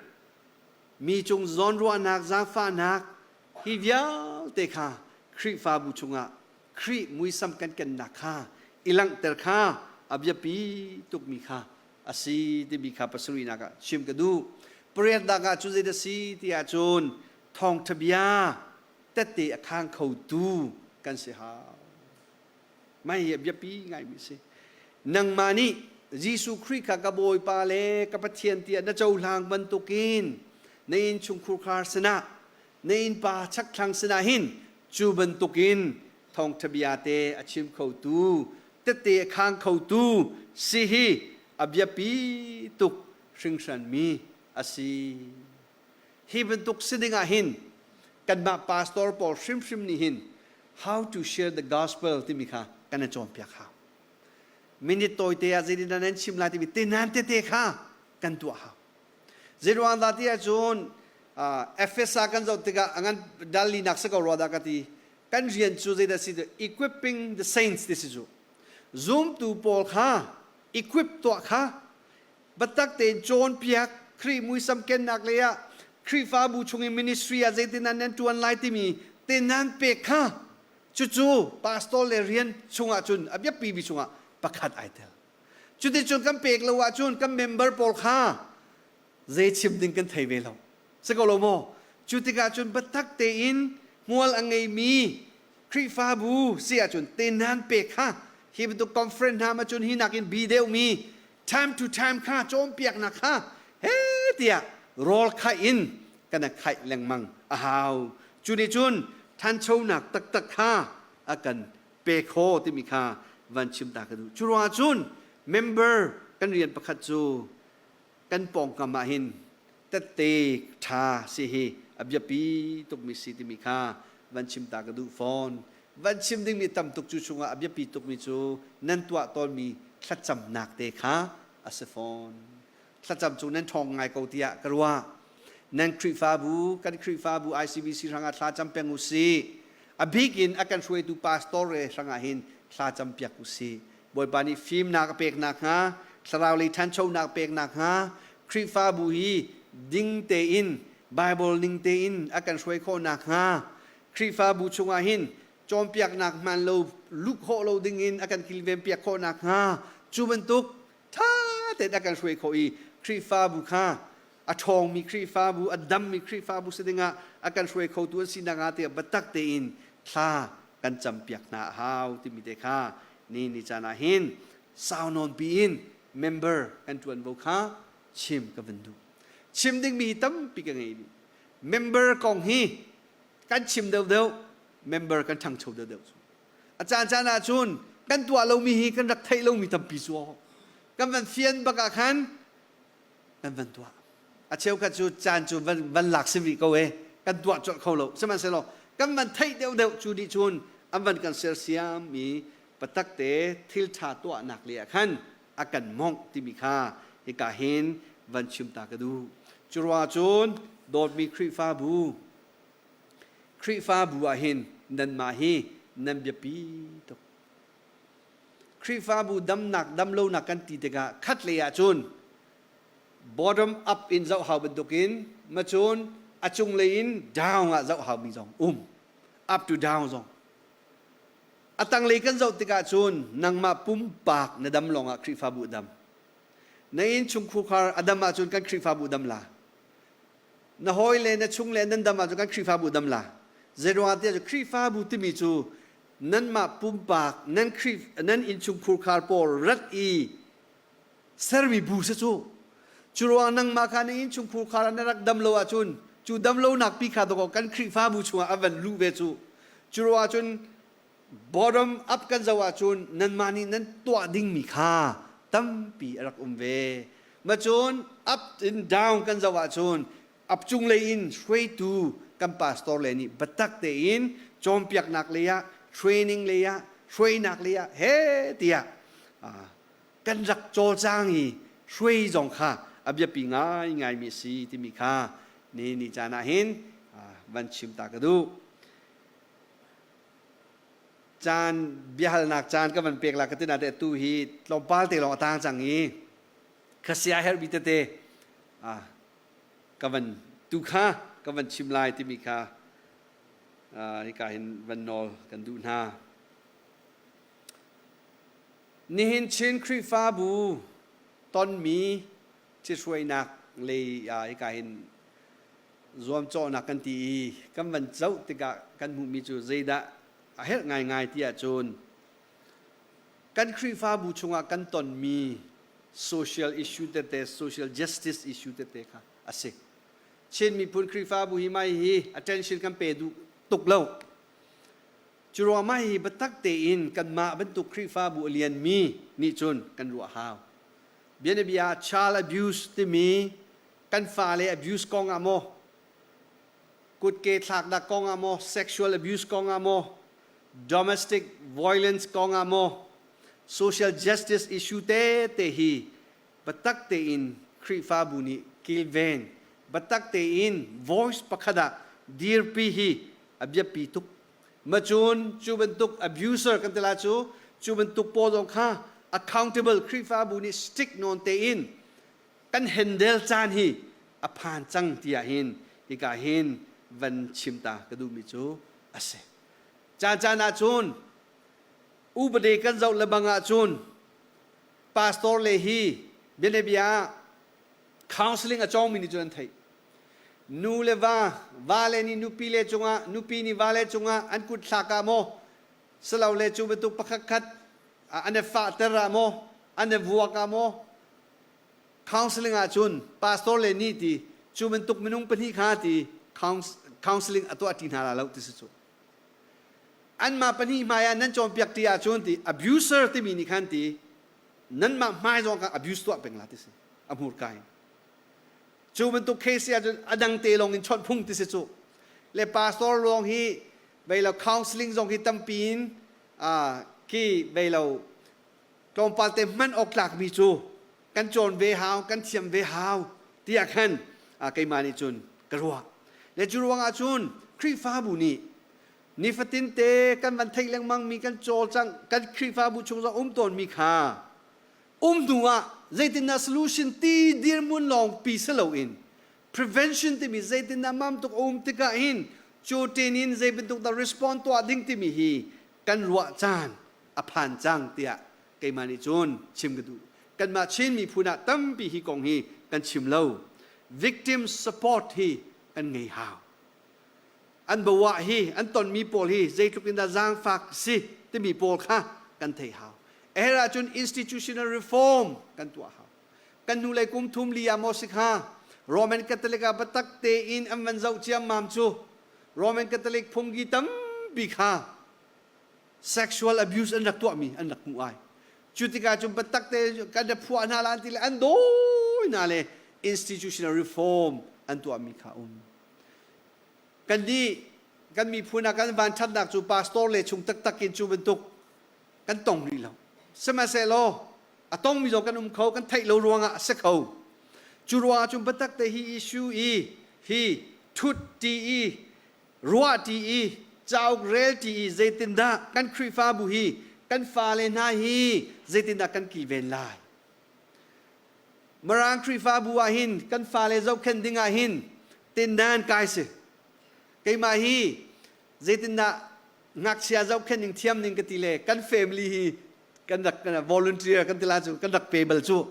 mi cung zawnruahnak, zaangfahnak, hi vialte kha Khrihfabu chungah Khrih muisam kan kennak kha i langhter kha a biapi tukmi kha a si timi kha pasarihnak ah chim ka duh. Pariatnak ah cun zeidah si ti ahcun thawngṭha bia tette a khang khotu kan si hau. Mah hi a biapi ngaimi a si. Nangmah nih Jesuh Khrih kha ka Bawipa le ka Pathian tiah na cohlang bantukin na innchungkhur khar sinah na innpa chakthlang sinah hin cu bantukin thawngṭha bia te a chim khotu tette a khang khotu si hi a biapi tuk hringhranmi a si. Hi bantuk si ding ah hin kanmah pastor pawl hrimhrim nih hin how to share the gospel timi kha kan i cawnpiak hau. Minute tawite ah zeitin dah nan chim lai timi tenan tete kha kan tuah hau. Zeiruang dah ti ahcun Efesa kan zoh tikah a ngan dal linak si ko rua dah ka ti. Kan rian cu zeidah si equipping the saints ti si cu. Zumtu pawl kha equip tuah kha biatak tein cawnpiak Khrih muisam kennak lei ah Khrihfabu chung i ministry ah zeitin nan ṭuan lai timi te nan pek kha cucu pastor le rian chungah cun a biapi bi chungah pakhat ai tel. Cuticun kan pek lo ahcun kan member pawl kha zei chim ding kan thei ve lo. Si ko lo maw? Cu tikah cun biatak tein hmual a ngeimi Khrihfabu si ahcun te nan pek kha hi bantuk conference hna ma cun hi nakin bi deuhmi time to time kha cawnpiaknak kha he tiah rawl khaih in kan khaih lengmang a hau. Cu nih cun thanchonak taktak kha a kan pe kho timi kha van chim ta ka duh. Cu ruangah cun member kan rian pakhat cu kan pawngkam ah hin tette ṭha si hi a biapi tukmi si timi kha van chim ta ka duh fawn. Van chim dingmi tam tuk cu chungah a biapi tukmi cu nan tuah tawnmi thlacamnak te kha a si fawn. Thlacam cu nan ṭhawng ngai ko tiah ka ruah. Nan Khrihfabu, kan Khrihfabu ICBC hrangah thla cam peng u sih. A bik in a kan hruaitu pastor re hrangah hin thla cam piak u sih. Bawipa nih fimnak a pek nakhnga, thlarau lei ṭhanchonak pek nakhnga, Khrihfabu hi ding tein, Bible ning tein a kan hruai khawh nakhnga, Khrihfabu chungah hin cawnpiaknak hmaan lo luh khawh lo dingin a kan kilven piak khawh nakhnga, cu bantuk ṭha tein a kan hruai khawh i Khrihfabu kha A ṭhawngmi Khrihfabu, a dammi Khrihfabu si dingah a kan hruai khotu an si nakhnga tiah biatak tein thla kan campiak hna a hau timi te kha ni ni caan ah hin sau nawn piin member kan ṭuanvo kha chim ka van duh. Chim dingmi hi tampi ka ngei dih. Member kong hi kan chim deuhdeuh, member kan ṭhangcho deuhdeuh cu. A caan caan ah cun kan tuah lomi hi kan rak theih lomi tampi cu kan van fian bak ah khan kan van tuah. A cheukhat cu caan cu van, van lak si rih ko e, kan tuah colh kho lo. Sihmanhsehlaw kan van theih deuhdeuh cu nih cun an van kan sersiam i patak te thil ṭha tuahnak le ah khan a kan mongh timi kha hika hin van chim ta ka duh. Cu ruangah cun dawtmi Khrihfabu Khrihfabu ah hin nanmah hi nan biapi tuk. Khrihfabu damnak damlonak kan ti tikah khatlei ah cun bottom up in zoh hau bantukin macun a cunglei in down ah zoh haumi zong um up to down zong a tanglei kan zoh tikah cun nangmah pumpak na dam lawngah Khrihfabu dam na inn chungkhar a dam ahcun kan Khrihfabu dam la na hawi le na chung le nan dam ahcun kan Khrihfabu dam la zeiruangah tiah cu Khrihfabu timi cu nanmah pumpak nan Khrih nan innchungkhur khar pawl rat i sermi bu si cu cu ruang nangmah kha na innchungkhur khar ah na rak dam lo ahcun cu dam lonak pi kha dawkaw kan Khrihfabu chungah a van luh ve cu cu ruangah cun bottom up kan zoh ahcun nanmah nih nan tuah dingmi kha tampi a rak um ve ma cun up in down kan zoh ahcun up cunglei in hruaitu kan pastor le nih biatak tein cawnpiaknak lei ah training lei ah hruainak lei ah he tiah kan rak cawlcang i hruai zong kha a biapi ngaingaimi a si timi kha ni ni caan ah hin van chim ta ka duh. Caan biahalnak caan ka van pek la ka tina te tu hi tlawmpal te lawng a tang cang i khasia herhmi tete ka van tu kha ka van chim lai timi kha hika hin van nawl kan duh hna. Nihin Chin Khrihfabu tonmi ṭhithruainak lei ah hika hin zuamcawhnak kan ti i kan van zoh tikah kan hmuhmi cu zeidah a herh ngaingai ti ahcun kan Khrihfabu chungah kan tonmi social issue tete, social justice issue tete kha a si. Chin miphun Khrihfabu hi mai hi attention kan pe duh tuk lo. Cu ruangah mah hi biatak tein kanmah bantuk Khrihfabu a lianmi nih cun kan ruah hau. Bianabia ah child abuse timi kan fale abuse kong ah maw, kutke thlaknak kong ah maw, sexual abuse kong ah maw, domestic violence kong ah maw, social justice issue te te hi biatak tein Khrihfabu nih kilven, biatak tein voice pakhat ah dirpi hi a biapi tuk. Macun cu bantuk abuser kan ti la cu cu bantuk pawl zong kha accountable Khrihfabu nih strict nawn tein kan handle caan hi a phan cang tiah hin hika hin van chim ta ka duhmi cu a si. Caan caan ah cun upade kan zoh lebang ah cun pastor le hi bianabia ah counseling a cawngmi nih cun an theih. Nu le va, vale nih nupi le cungah, nupi nih vale cungah an kut thlak ah maw, silole cu bantuk pakhat khat an i fahter ah maw, an i vuak ah maw, counseling ah cun pastor le nih ti cu bantuk minung pahnih kha ti counseling a tuah ṭi hna la lo ti si cu. Anmah pahnih hmai ah nan cawnpiak ṭi ahcun ti abuser timi nih khan ti nanmah hmai zong kha abuse tuah peng la ti si a hmurka in. Cu bantuk case ahcun a dang te lawng in chawnh phung ti si cu. Le pastor lawng hi vei lo counseling zong hi tampi in khi vei lo tlawmpal te hman awk tlakmi cu kan cawn ve hau, kan thiam ve hau tiah khan keimah nih cun ka ruah. Le cu ruangah cun Khrihfabu nih nifatin te kan van theih lengmang mi kan cawlcangh kan Khrihfabu chung zong um tawnmi kha um hnu ah zeitindah solution ti dirhmun lawng pi si loin prevention timi zeitindah mam tuk a um tikah hin cu tin in zei bantuk dah respond tuah ding timi hi kan ruah caan a phan cang tiah keimah nih cun chim ka duh. Kanmah Chin miphun ah tampi hi kong hi kan chim lo. Victim support hi kan ngei hau. An bawah hi an tonmi pawl hi zeitluk in dah zaangfak si timi pawl kha kan thei hau. A herh ahcun institutional reform kan tuah hau. Kan hnulei kum thum li ah maw si kha Roman Catholic ah biatak tein an van zoh ciammam cu Roman Catholic phungki tampi kha sexual abuse an rak tuahmi an rak hmuh ai. Cu tikah cun biatak te kan rak phuah hna la an ti le an dawi hna le institutional reform an tuahmi kha um. Kan nih kan miphun ah kan vanṭhatnak cu pastor le chung taktak in cu bantuk kan tong rih lo. Sihmanhsehlaw a tongmi zong kan um kho, kan theih lo ruangah a si kho. Cu ruangah cun biatak te hi issue i hi thut ti i ruah ti i cauk rel ti i zeitindah kan Khrihfabu hi kan fale hna hi zeitindah kan kilven lai. Mirang Khrihfabu ah hin kan fale zohkhenh ding ah hin tindan kai si. Keimah hi zeitindah ngakchia zohkhenh ning thiam ning ka ti le kan family hi kan rak volunteer kan ti la cu kan rak pe bal cu.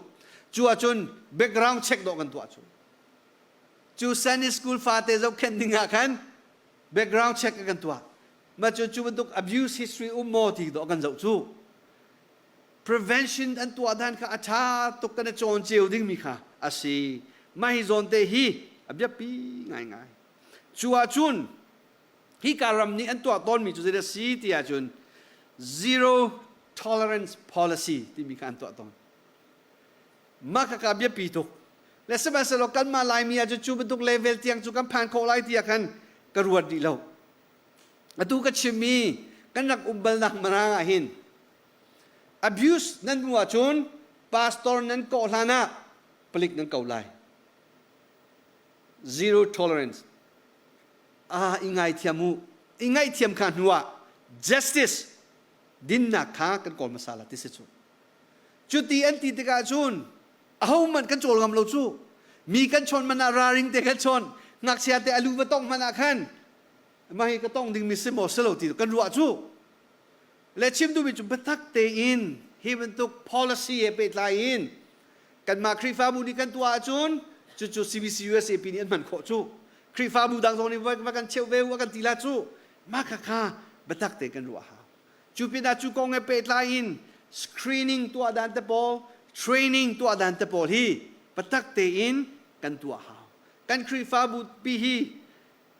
Cu ahcun background check dawh kan tuah cu. Cu Sunday school fate zohkhenh ding ah khan background check kan tuah. Mah cu cu bantuk abuse history um maw ti dawh kan zoh cu. Prevention an tuah dan kha a ṭha tuk kan i cawn cio dingmi kha a si. Mah hi zawn te hi a biapi ngaingai. Cu ahcun hika ram nih an tuah tawnmi cu zeidah si ti ahcun zero tolerance policy timi kha an tuah tawn. Mah khaka biapi tuk. Le sihmanhsehlaw kanmah Laimi ahcun cu bantuk level tiang cu kan phan khawh lai tiah khan ka ruat rih lo. Atu ka chimmi kan rak um balnak Mirang ah hin abuse nan hmuh ahcun pastor nan kawh hlan ah palik nan ko lai. Zero tolerance. Ah, i ngaithiam u. I ngaihthiam kha hnu ah justice dinnak kha kan kawl hmasa la ti si cu. Cuti an ti tikah cun ahohmanh kan cawl ngam lo cu. Mi kan chawn man ah ralring te kan chawn. Ngakchia te alu va tong hmanh ah khan mah hi ka tong ding mi si maw si lo ti kan ruah cu. Le chim duhmi cu biatak tein hi bantuk policy he pehtlai in kanmah Khrihfabu nih kan tuah ahcun cucu CBC USAP nih an hman khawh cu. Khrihfabu dang zong nih va kan cheuh ve u a kan ti la cu. Mah kha kha biatak tein kan ruah hau. Cu pinah cu kong he pehtlai in screening tuah dan te pawl, training tuah dan te pawl hi biatak tein kan tuah hau. Kan Khrihfabu pi hi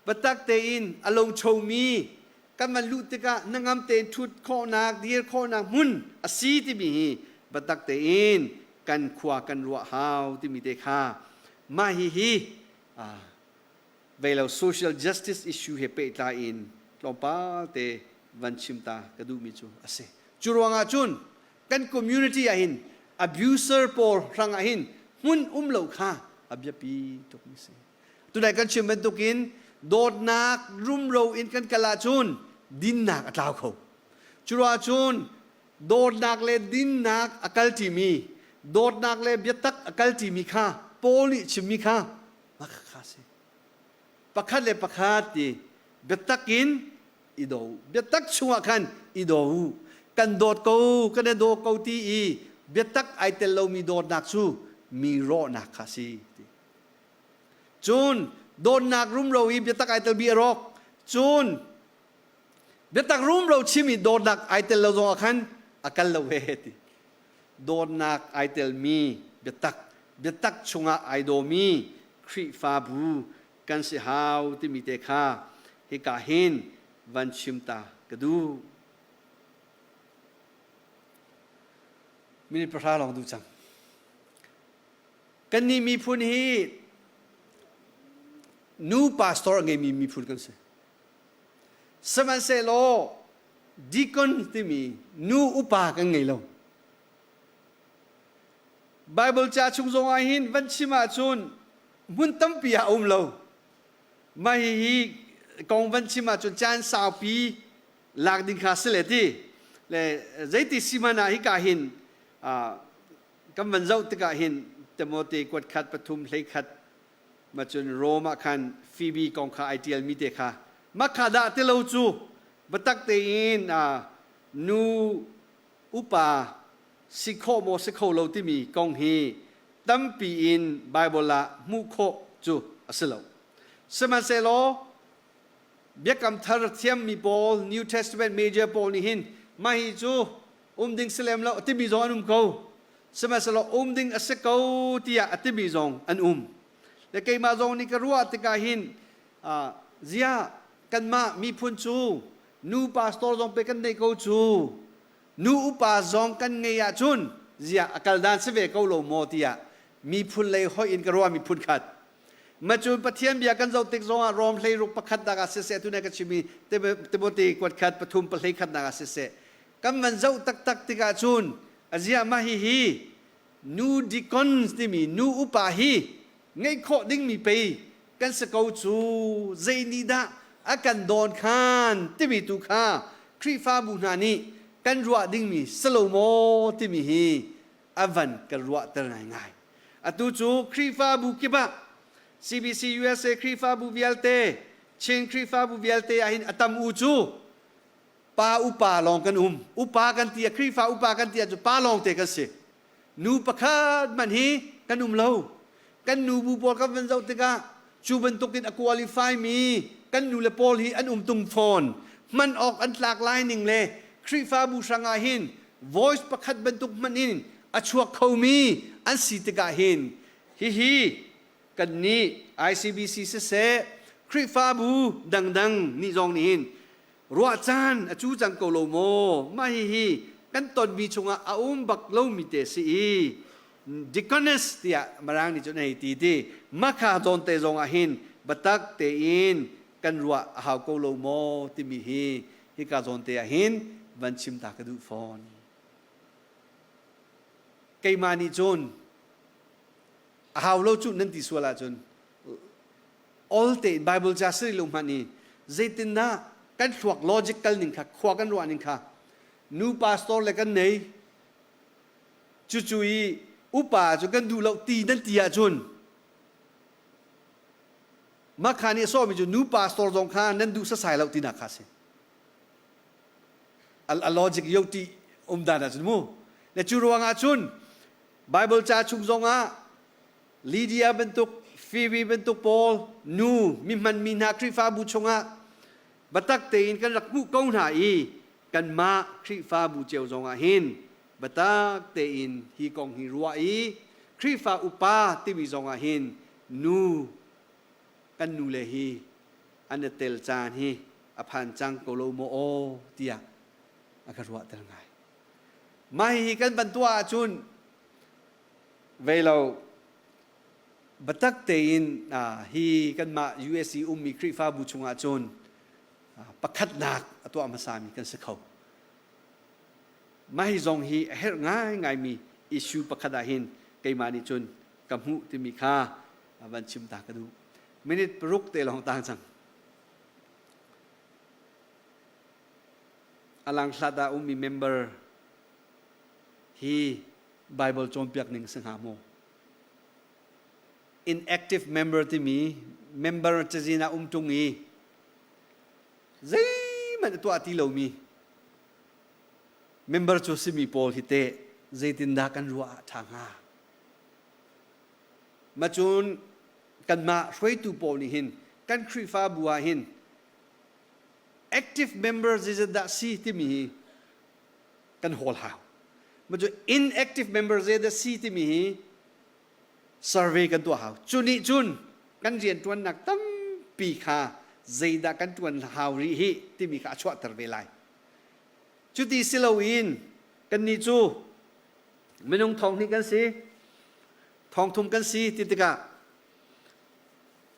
biatak tein a lochomi kan van luh tikah hnangam tein ṭhut khawhnak, dir khawhnak hmun a si timi hi biatak tein kan khua kan ruah hau timi te kha mah hihi vei lo social justice issue he pehtlai in tlawmpal te van chim ta ka duhmi cu a si. Cu ruangah cun kan community ah hin abuser pawl hrang ah hin hmun um lo kha a biapi tukmi si. Tunai kan chim bantukin dawtnak rumro in kan kal ahcun dinnak a tlau kho. Cu ruangah cun dawtnak le dinnak a kal ṭimi, dawtnak le biatak a kal ṭimi kha Paul nih chimmi kha mah kha si. Pakhat le pakhat ti biatak in i do. Biatak chungah khan i do u. Kan dawt ko, kan i daw ko ti i biatak ai tel lomi dawtnak cu mi rawhnak kha si. Ti. Cun dawtnak rumro i biatak ai tel bi a rawk. Cun biatak rumro chim i dawtnak ai tel lo zongah khan a kal lo ve ti. Dawtnak ai telmi biatak, biatak chungah ai dawmi Khrihfabu kan si hau timi te kha hika hin van chim ta ka duh. Minute 10 lawng duh cang. Kannih miphun hi nu pastor a ngeimi miphun kan si. Sihmanhsehlaw deacon timi nu upa kan ngei lo. Bible ca chung zong ah hin van chim ahcun hmun tampi ah a um lo. Mah hihi kong van chim ahcun caan saupi lak ding kha si le ti. Le zeiti si hmanh ah hika hin kan van zoh tikah hin Timote kuat khat pathum hlei khat ma cun Rome ah khan Phoebe kong kha ai ṭialmi te kha makha dah ti lo cu biatak tein nu upa si khawh maw si kho lo timi kong hi tampi in Bible ah hmuh khawh. cu a si lo. Sihmanhsehlaw Biakam Thar thiammi pawl, New Testament major pawl nih hin mah hi cu um ding si lem lo a timi zong an um ko. Sihmanhsehlaw um ding a si ko tiah a timi zong an um. Le keimah zong nih ka ruah tikah hin ziah kanmah miphun cu nu pastor zong pe kan neih ko cu nu upa zong kan ngei ahcun ziah a kal dan si ve ko lo maw tiah miphun lei hoih in ka ruah miphun khat Macun Pathian bia kan zoh tik zongah Rom hleiruk pakhat nak ah siseh tuna ka chimi Timote kuat khat pathum pahlei khat nak ah siseh kan van zoh taktak tikah cun azia mah hi hi nu deacons timi nu upa hi ngeih khawh dingmi pei kan si ko cu zei nih dah a kan dawn khan timi tu kha Khrihfabu hna nih kan ruah dingmi si lo maw timi hi a van kan ruahter ngaingai. Atu cu Khrihfabu kip ah CBC USA Khrihfabu vialte, Chin Khrihfabu vialte ahhin a tam u cu pa upa lawng kan um. Upa kan ti ah Khrihfa upa kan ti ah cu pa lawng te kan si. Nu pakhat hmanh hi kan um lo. Kan nu bu pawl kan van zoh tikah cu bantukin a qualify mi kan nu le pawl hi an um tung fawn. Hman awk an tlak lai ning le Khrihfabu hrang ah hin voice pakhat bantuk hmanh in a chuak khomi an si tikah hin hihi kannih ICBC siseh Khrihfabu dangdang nih zong nih hin ruah caan a cu cang ko lo maw mah hihi kan tonmi chungah a um bak lomi te si i deaconess tiah Mirang nih cun hei ti ti makha zawn te zong ah hin biatak tein kan ruah a hau ko lo maw timi hi hika zawn te ah hin van chim ta ka duh fawn. Keimah nih cun a hau lo cu nan ti sual ahcun all tein Bible ca siri lo hmanh i zeitindah kan thluak logical ning kha khua kan ruah ning kha nu pastor le kan nei cucu i upa cu kan duh lo ti nan ti ahcun Mah kha nih a sawhmi cu nu pastor zong kha nan duh sasai lo tinak kha a si. A logic yo ti um dan ahcun mu. Le cu ruangah cun Bible ca chung zongah Lydia bantuk, Phoebe bantuk pawl nu mi hmanmi hna Khrihfabu chungah biatak tein kan rak hmuh ko hna i kanmah Khrihfabu cio zongah hin biatak tein hi kong hi ruah i Khrihfa upa timi zongah hin nu kan nule hi an i tel caan hi a phan cang ko lo maw aw tiah a ka ruahter ngai. Mah hihi kan van tuah ahcun vei lo biatak tein hi kanmah USC ummi Khrihfabu chungah cun pakhatnak a tuah hmasami kan si kho. Mah hi zong hi a herh ngaingaimi issue pakhat ah hin keimah nih cun ka hmuh timi kha van chim ta ka duh. Minute paruk te lawng tang cang. Alang hlat ah ummi member hi Bible cawnpiak ning si hnga maw? Inactive member timi member cazin ah um tung i zeihmanh a tuah ti lomi member cu simi pawl hi teh zeitindah kan ruah ah ṭha hnga? Macun kanmah hruaitu pawl nih hin kan Khrihfabu ah hin active member zeizat dah si timi hi kan hawl hau. Macun inactive member zeidah si timi hi survey kan tuah hau. Cu nih cun kan rianṭuannak tampi kha zeidah kan ṭuan hau rih hi timi kha a chuahter ve lai. Cuti si loin kannih cu minung thong hnih kan si, thong thum kan si ti tikah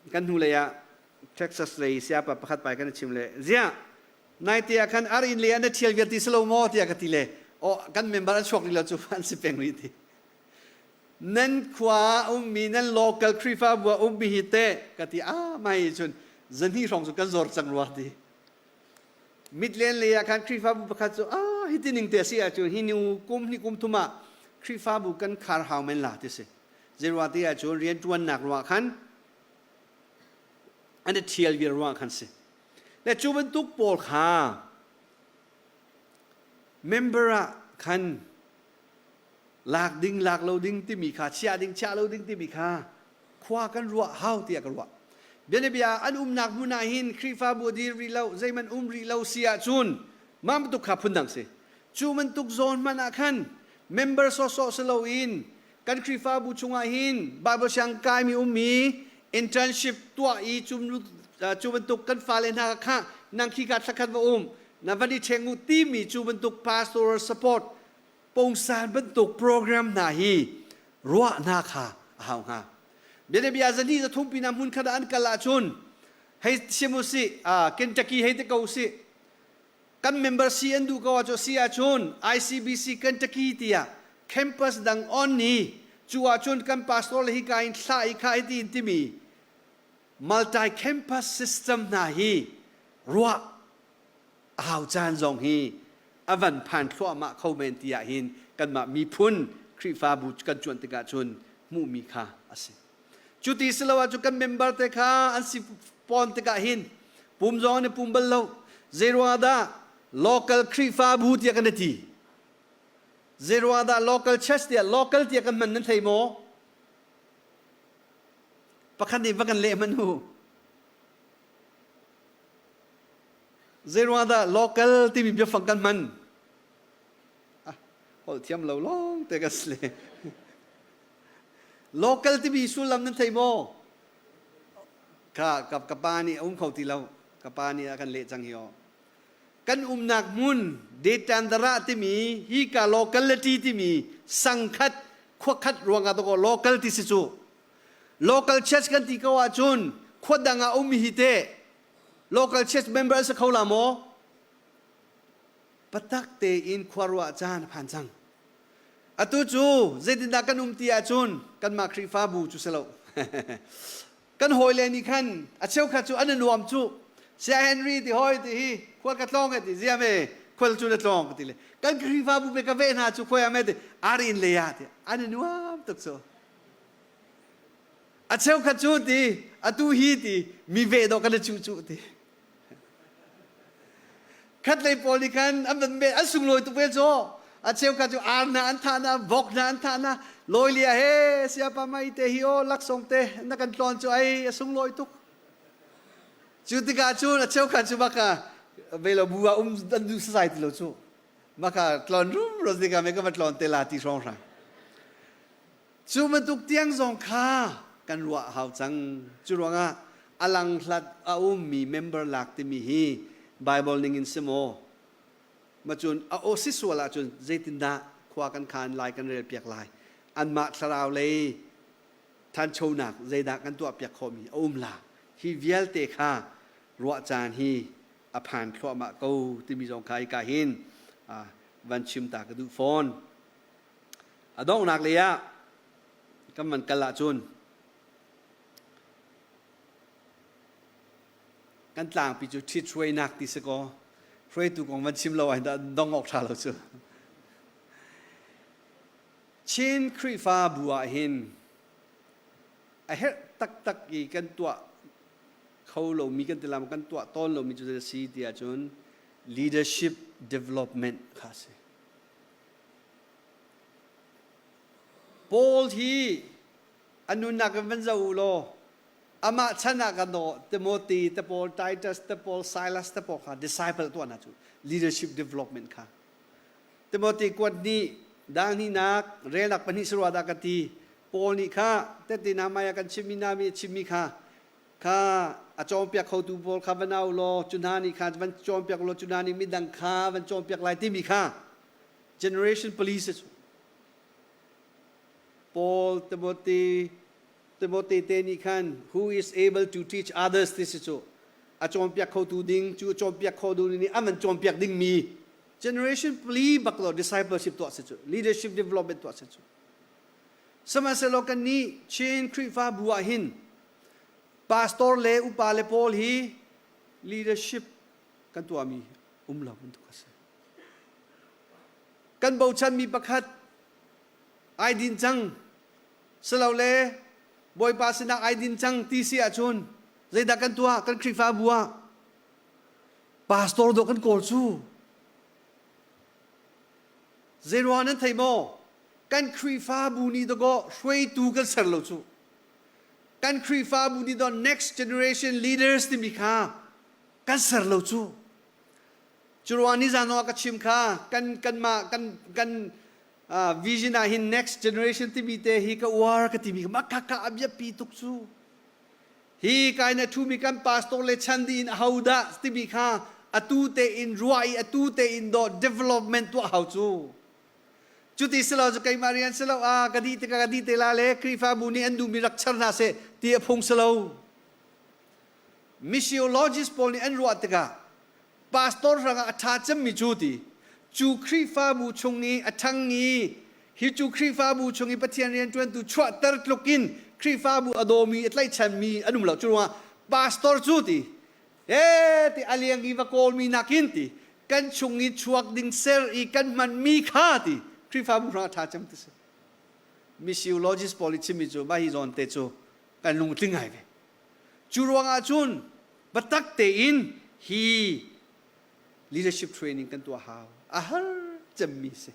kan hnulei ah Texas lei siapa pakhat pai kan chim le ziah naite ah khan ar inn le an thial vial ti si lo maw tiah ka ti le oh kan member an chuak rih lo cu an si peng rih ti nan khua ummi nan local Khrihfabu ah ummi hi te ka ti ah mai cun zani hrawng cu kan zor cang rua ti Midland lei ah khan Khrihfabu pakhat cu ah hiti ning te a si ahcun hi nu kum hnih kum thum ah Khrihfabu kan khar hau men la ti si. Zeiruang ti ahcun rianṭuannak ruah khan an i ṭhial vial ruang khan si. Le cu bantuk pawl kha member ah khan lak ding lak lo ding timi kha chiah ding chiah lo ding timi kha khua kan ruah hau tiah ka ruah. Bianabia an umnak hmun ah hin Khrihfabu a dir rih lo, zeihmanh um rih lo si ahcun mah bantuk kha phundang si. Cu bantuk zawn hmanh ah khan member sawhsawh si loin kan Khrihfabu chungah hin Bible siang kaimi ummi internship tuah i cu bantuk kan fale hna kha nang khi ka thlakhat va um na van i ṭheng u timi cu bantuk pastoral support pongsan bantuk program hna hi ruah hna kha a hau hnga. Bianabia zani za thumpi na hmun khat ah an kal ahcun hei chim u sih Kentucky hei ti ko sih kan member si an duh ko ahcun si ahcun ICBC Kentucky tiah campus dang on ni cu ahcun kan pastor le hi ka in thlah i kha hi ti in timi multi campus system hna hi ruah a hau caan zong hi a van phan thluahmah kho men ti ah hin kanmah miphun Khrihfabu kan cuan tikah cun hmuhmi kha a si. Cu ti si lo ahcun kan member te kha an si pawn tikah hin pum zong an i pum bal lo. Zeiruangah dah local Khrihfabu tiah kan i ti? Zeiruangah dah local church tiah local tiah kan hman nan thei maw? Pakhat nih va kan leh hmanh u. Zeiruangah dah local timi biafang kan hman? Ah, holh thiam lo lawng te ka si le. Local timi sullam nan thei maw? Ka, ka, ka pa nih a um kho ti lo. Ka pa nih a kan leh cang hi aw. Kan umnak hmun Detandara timi hi ka locality timi sangkhat khuakhat ruangah to ko local ti si cu. Local church kan ti ko ahcun khua dang ah um hi te local church member an si kho la maw? Patak tein khua ruah caan a phan cang. Atu cu zeitindah kan um ti ahcun kanmah Khrihfabu cu si lo. kan hawile nih khan a cheukhat cu an i nuam cu. Saya Henry ti hawi ti hi khual ka tlawng ti ziam e khual cu na tlawng ka ti le kan Khrihfabu pe ka ve hna cu khuai ame ti arin le ya ti an i nuam tuk cu. A cheukhat cu ti atu hi ti mi ve dawh kan i cuh cuh ti. Khatlei pawl nih khan an van an sunglawi tuk ve caw. A cheukhat cu ar hna an thah hna, vok hna an thah hna. Lawi lia he siapa mai te hi aw laksawng te na kan tlawn cu ai a sunglawi tuk. Cu tikah cun a cheukhat cu baka ve lo bu ah um an duh sasai ti lo cu. Maka tlawn rum ro tikah me ka va tlawn te la ti hrawng hrang. Cu bantuk tiang zong kha kan ruah a hau cang. Cu ruangah a langhlat a ummi member lak timi hi Bible ning in si maw? Macun a aw si sual ahcun zeitindah khua kan khan lai kan rel piak lai? Anmah thlarau lei thanchonak zeidah kan tuah piak khawhmi a um la? Hi vialte kha ruah caan hi a phan thluahmah ko timi zong kha hika hin van chim ta ka duh fawn. A donghnak lei ah kan van kal ahcun kan tlangpi cu ṭhithruainak ti si kaw hruaitu kong van chim lo ah hin dong awk ṭha lo cu. Chin Khrihfabu ah hin a herh taktak i kan tuah kho lomi kan ti lam kan tuah tawn lomi cu zei a si ti ahcun leadership development kha a si. Paul hi a nunnak in van zoh u law amah chan ah kan daw Timothy te pawl Titus te pawl Silas te pawl kha disciple tuah hna cu leadership development kha Timothy kuat nih dang hnihnak relnak pahnih sarua dah ka ti Paul nih kha tete na maya kan chimmi na mi chimmi kha kha a cawnpiak khotu pawl kha van au law cu hna nih kha van cawnpiak law cu hna nih midang kha van cawnpiak lai timi kha generation police cu Paul Timothy Timothy te nih khan who is able to teach others ti si cu a cawnpiak khotu ding cu cawnpiak kho ding nih an van cawnpiak ding mi generation pli bak lo discipleship tuah si cu leadership development tuah si cu sihmanhsehlaw kan nih Chin Khrihfabu ah hin pastor le upa le pawl hi leadership kan tuahmi um lo bantuk a si Kan bochanmi pakhat ai din cang silole Bawipa sinah ai din cang ti si ahcun zeidah kan tuah kan Khrihfabu ah pastor dawh kan kawl cu zeiruang nan thei maw kan Khrihfabu nih dakaw hruaitu kan ser lo cu. Kan Khrihfabu nih don next generation leaders timi kha kan ser lo cu. Cu ruang nizan zong ah ka chim kha kan kanmah kan kan vision ah hin next generation timi te hi ka uar ka timi mah ka ka a biapi tuk cu. Hi kai na thumi kan pastor le chan dih in ahodah timi kha atu tein ruah i atu tein dawh development tuah hau cu. Cuti silo cu keimah rian silo a ka dih tikah ka dih te la le Khrihfabu nih an duhmi rak char hna seh ti a phung silo. Missiologist pawl nih an ruah tikah pastor hrangah a ṭha cemmi cu ti cu Khrihfabu chung i a ṭhang i hi cu Khrihfabu chung i Pathian rianṭuantu chuahter tluk in Khrihfabu a dawmi a tlaihchanmi an um lo. Cu ruangah pastor cu ti e ti a liang i va kawlmi nakin ti kan chung i chuak ding ser i kan hmanmi kha ti Khrihfabu hrangah a ṭha cem ti si. Missiologist pawl i chimmi cu mah hi zawn te cu kan lung tling ngai ve. Cu ruangah cun biatak tein hi leadership training kan tuah hau. A har cemmi si.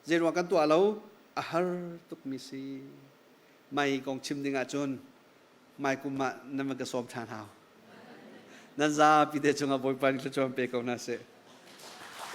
Zeiruang kan tuah lo? A har tukmi si. Mai kong chim ding ahcun mai kum ah nan van ka sawm ṭhan hau. Nan zapi te cungah Bawipa nih thluachuah pe ko hna seh.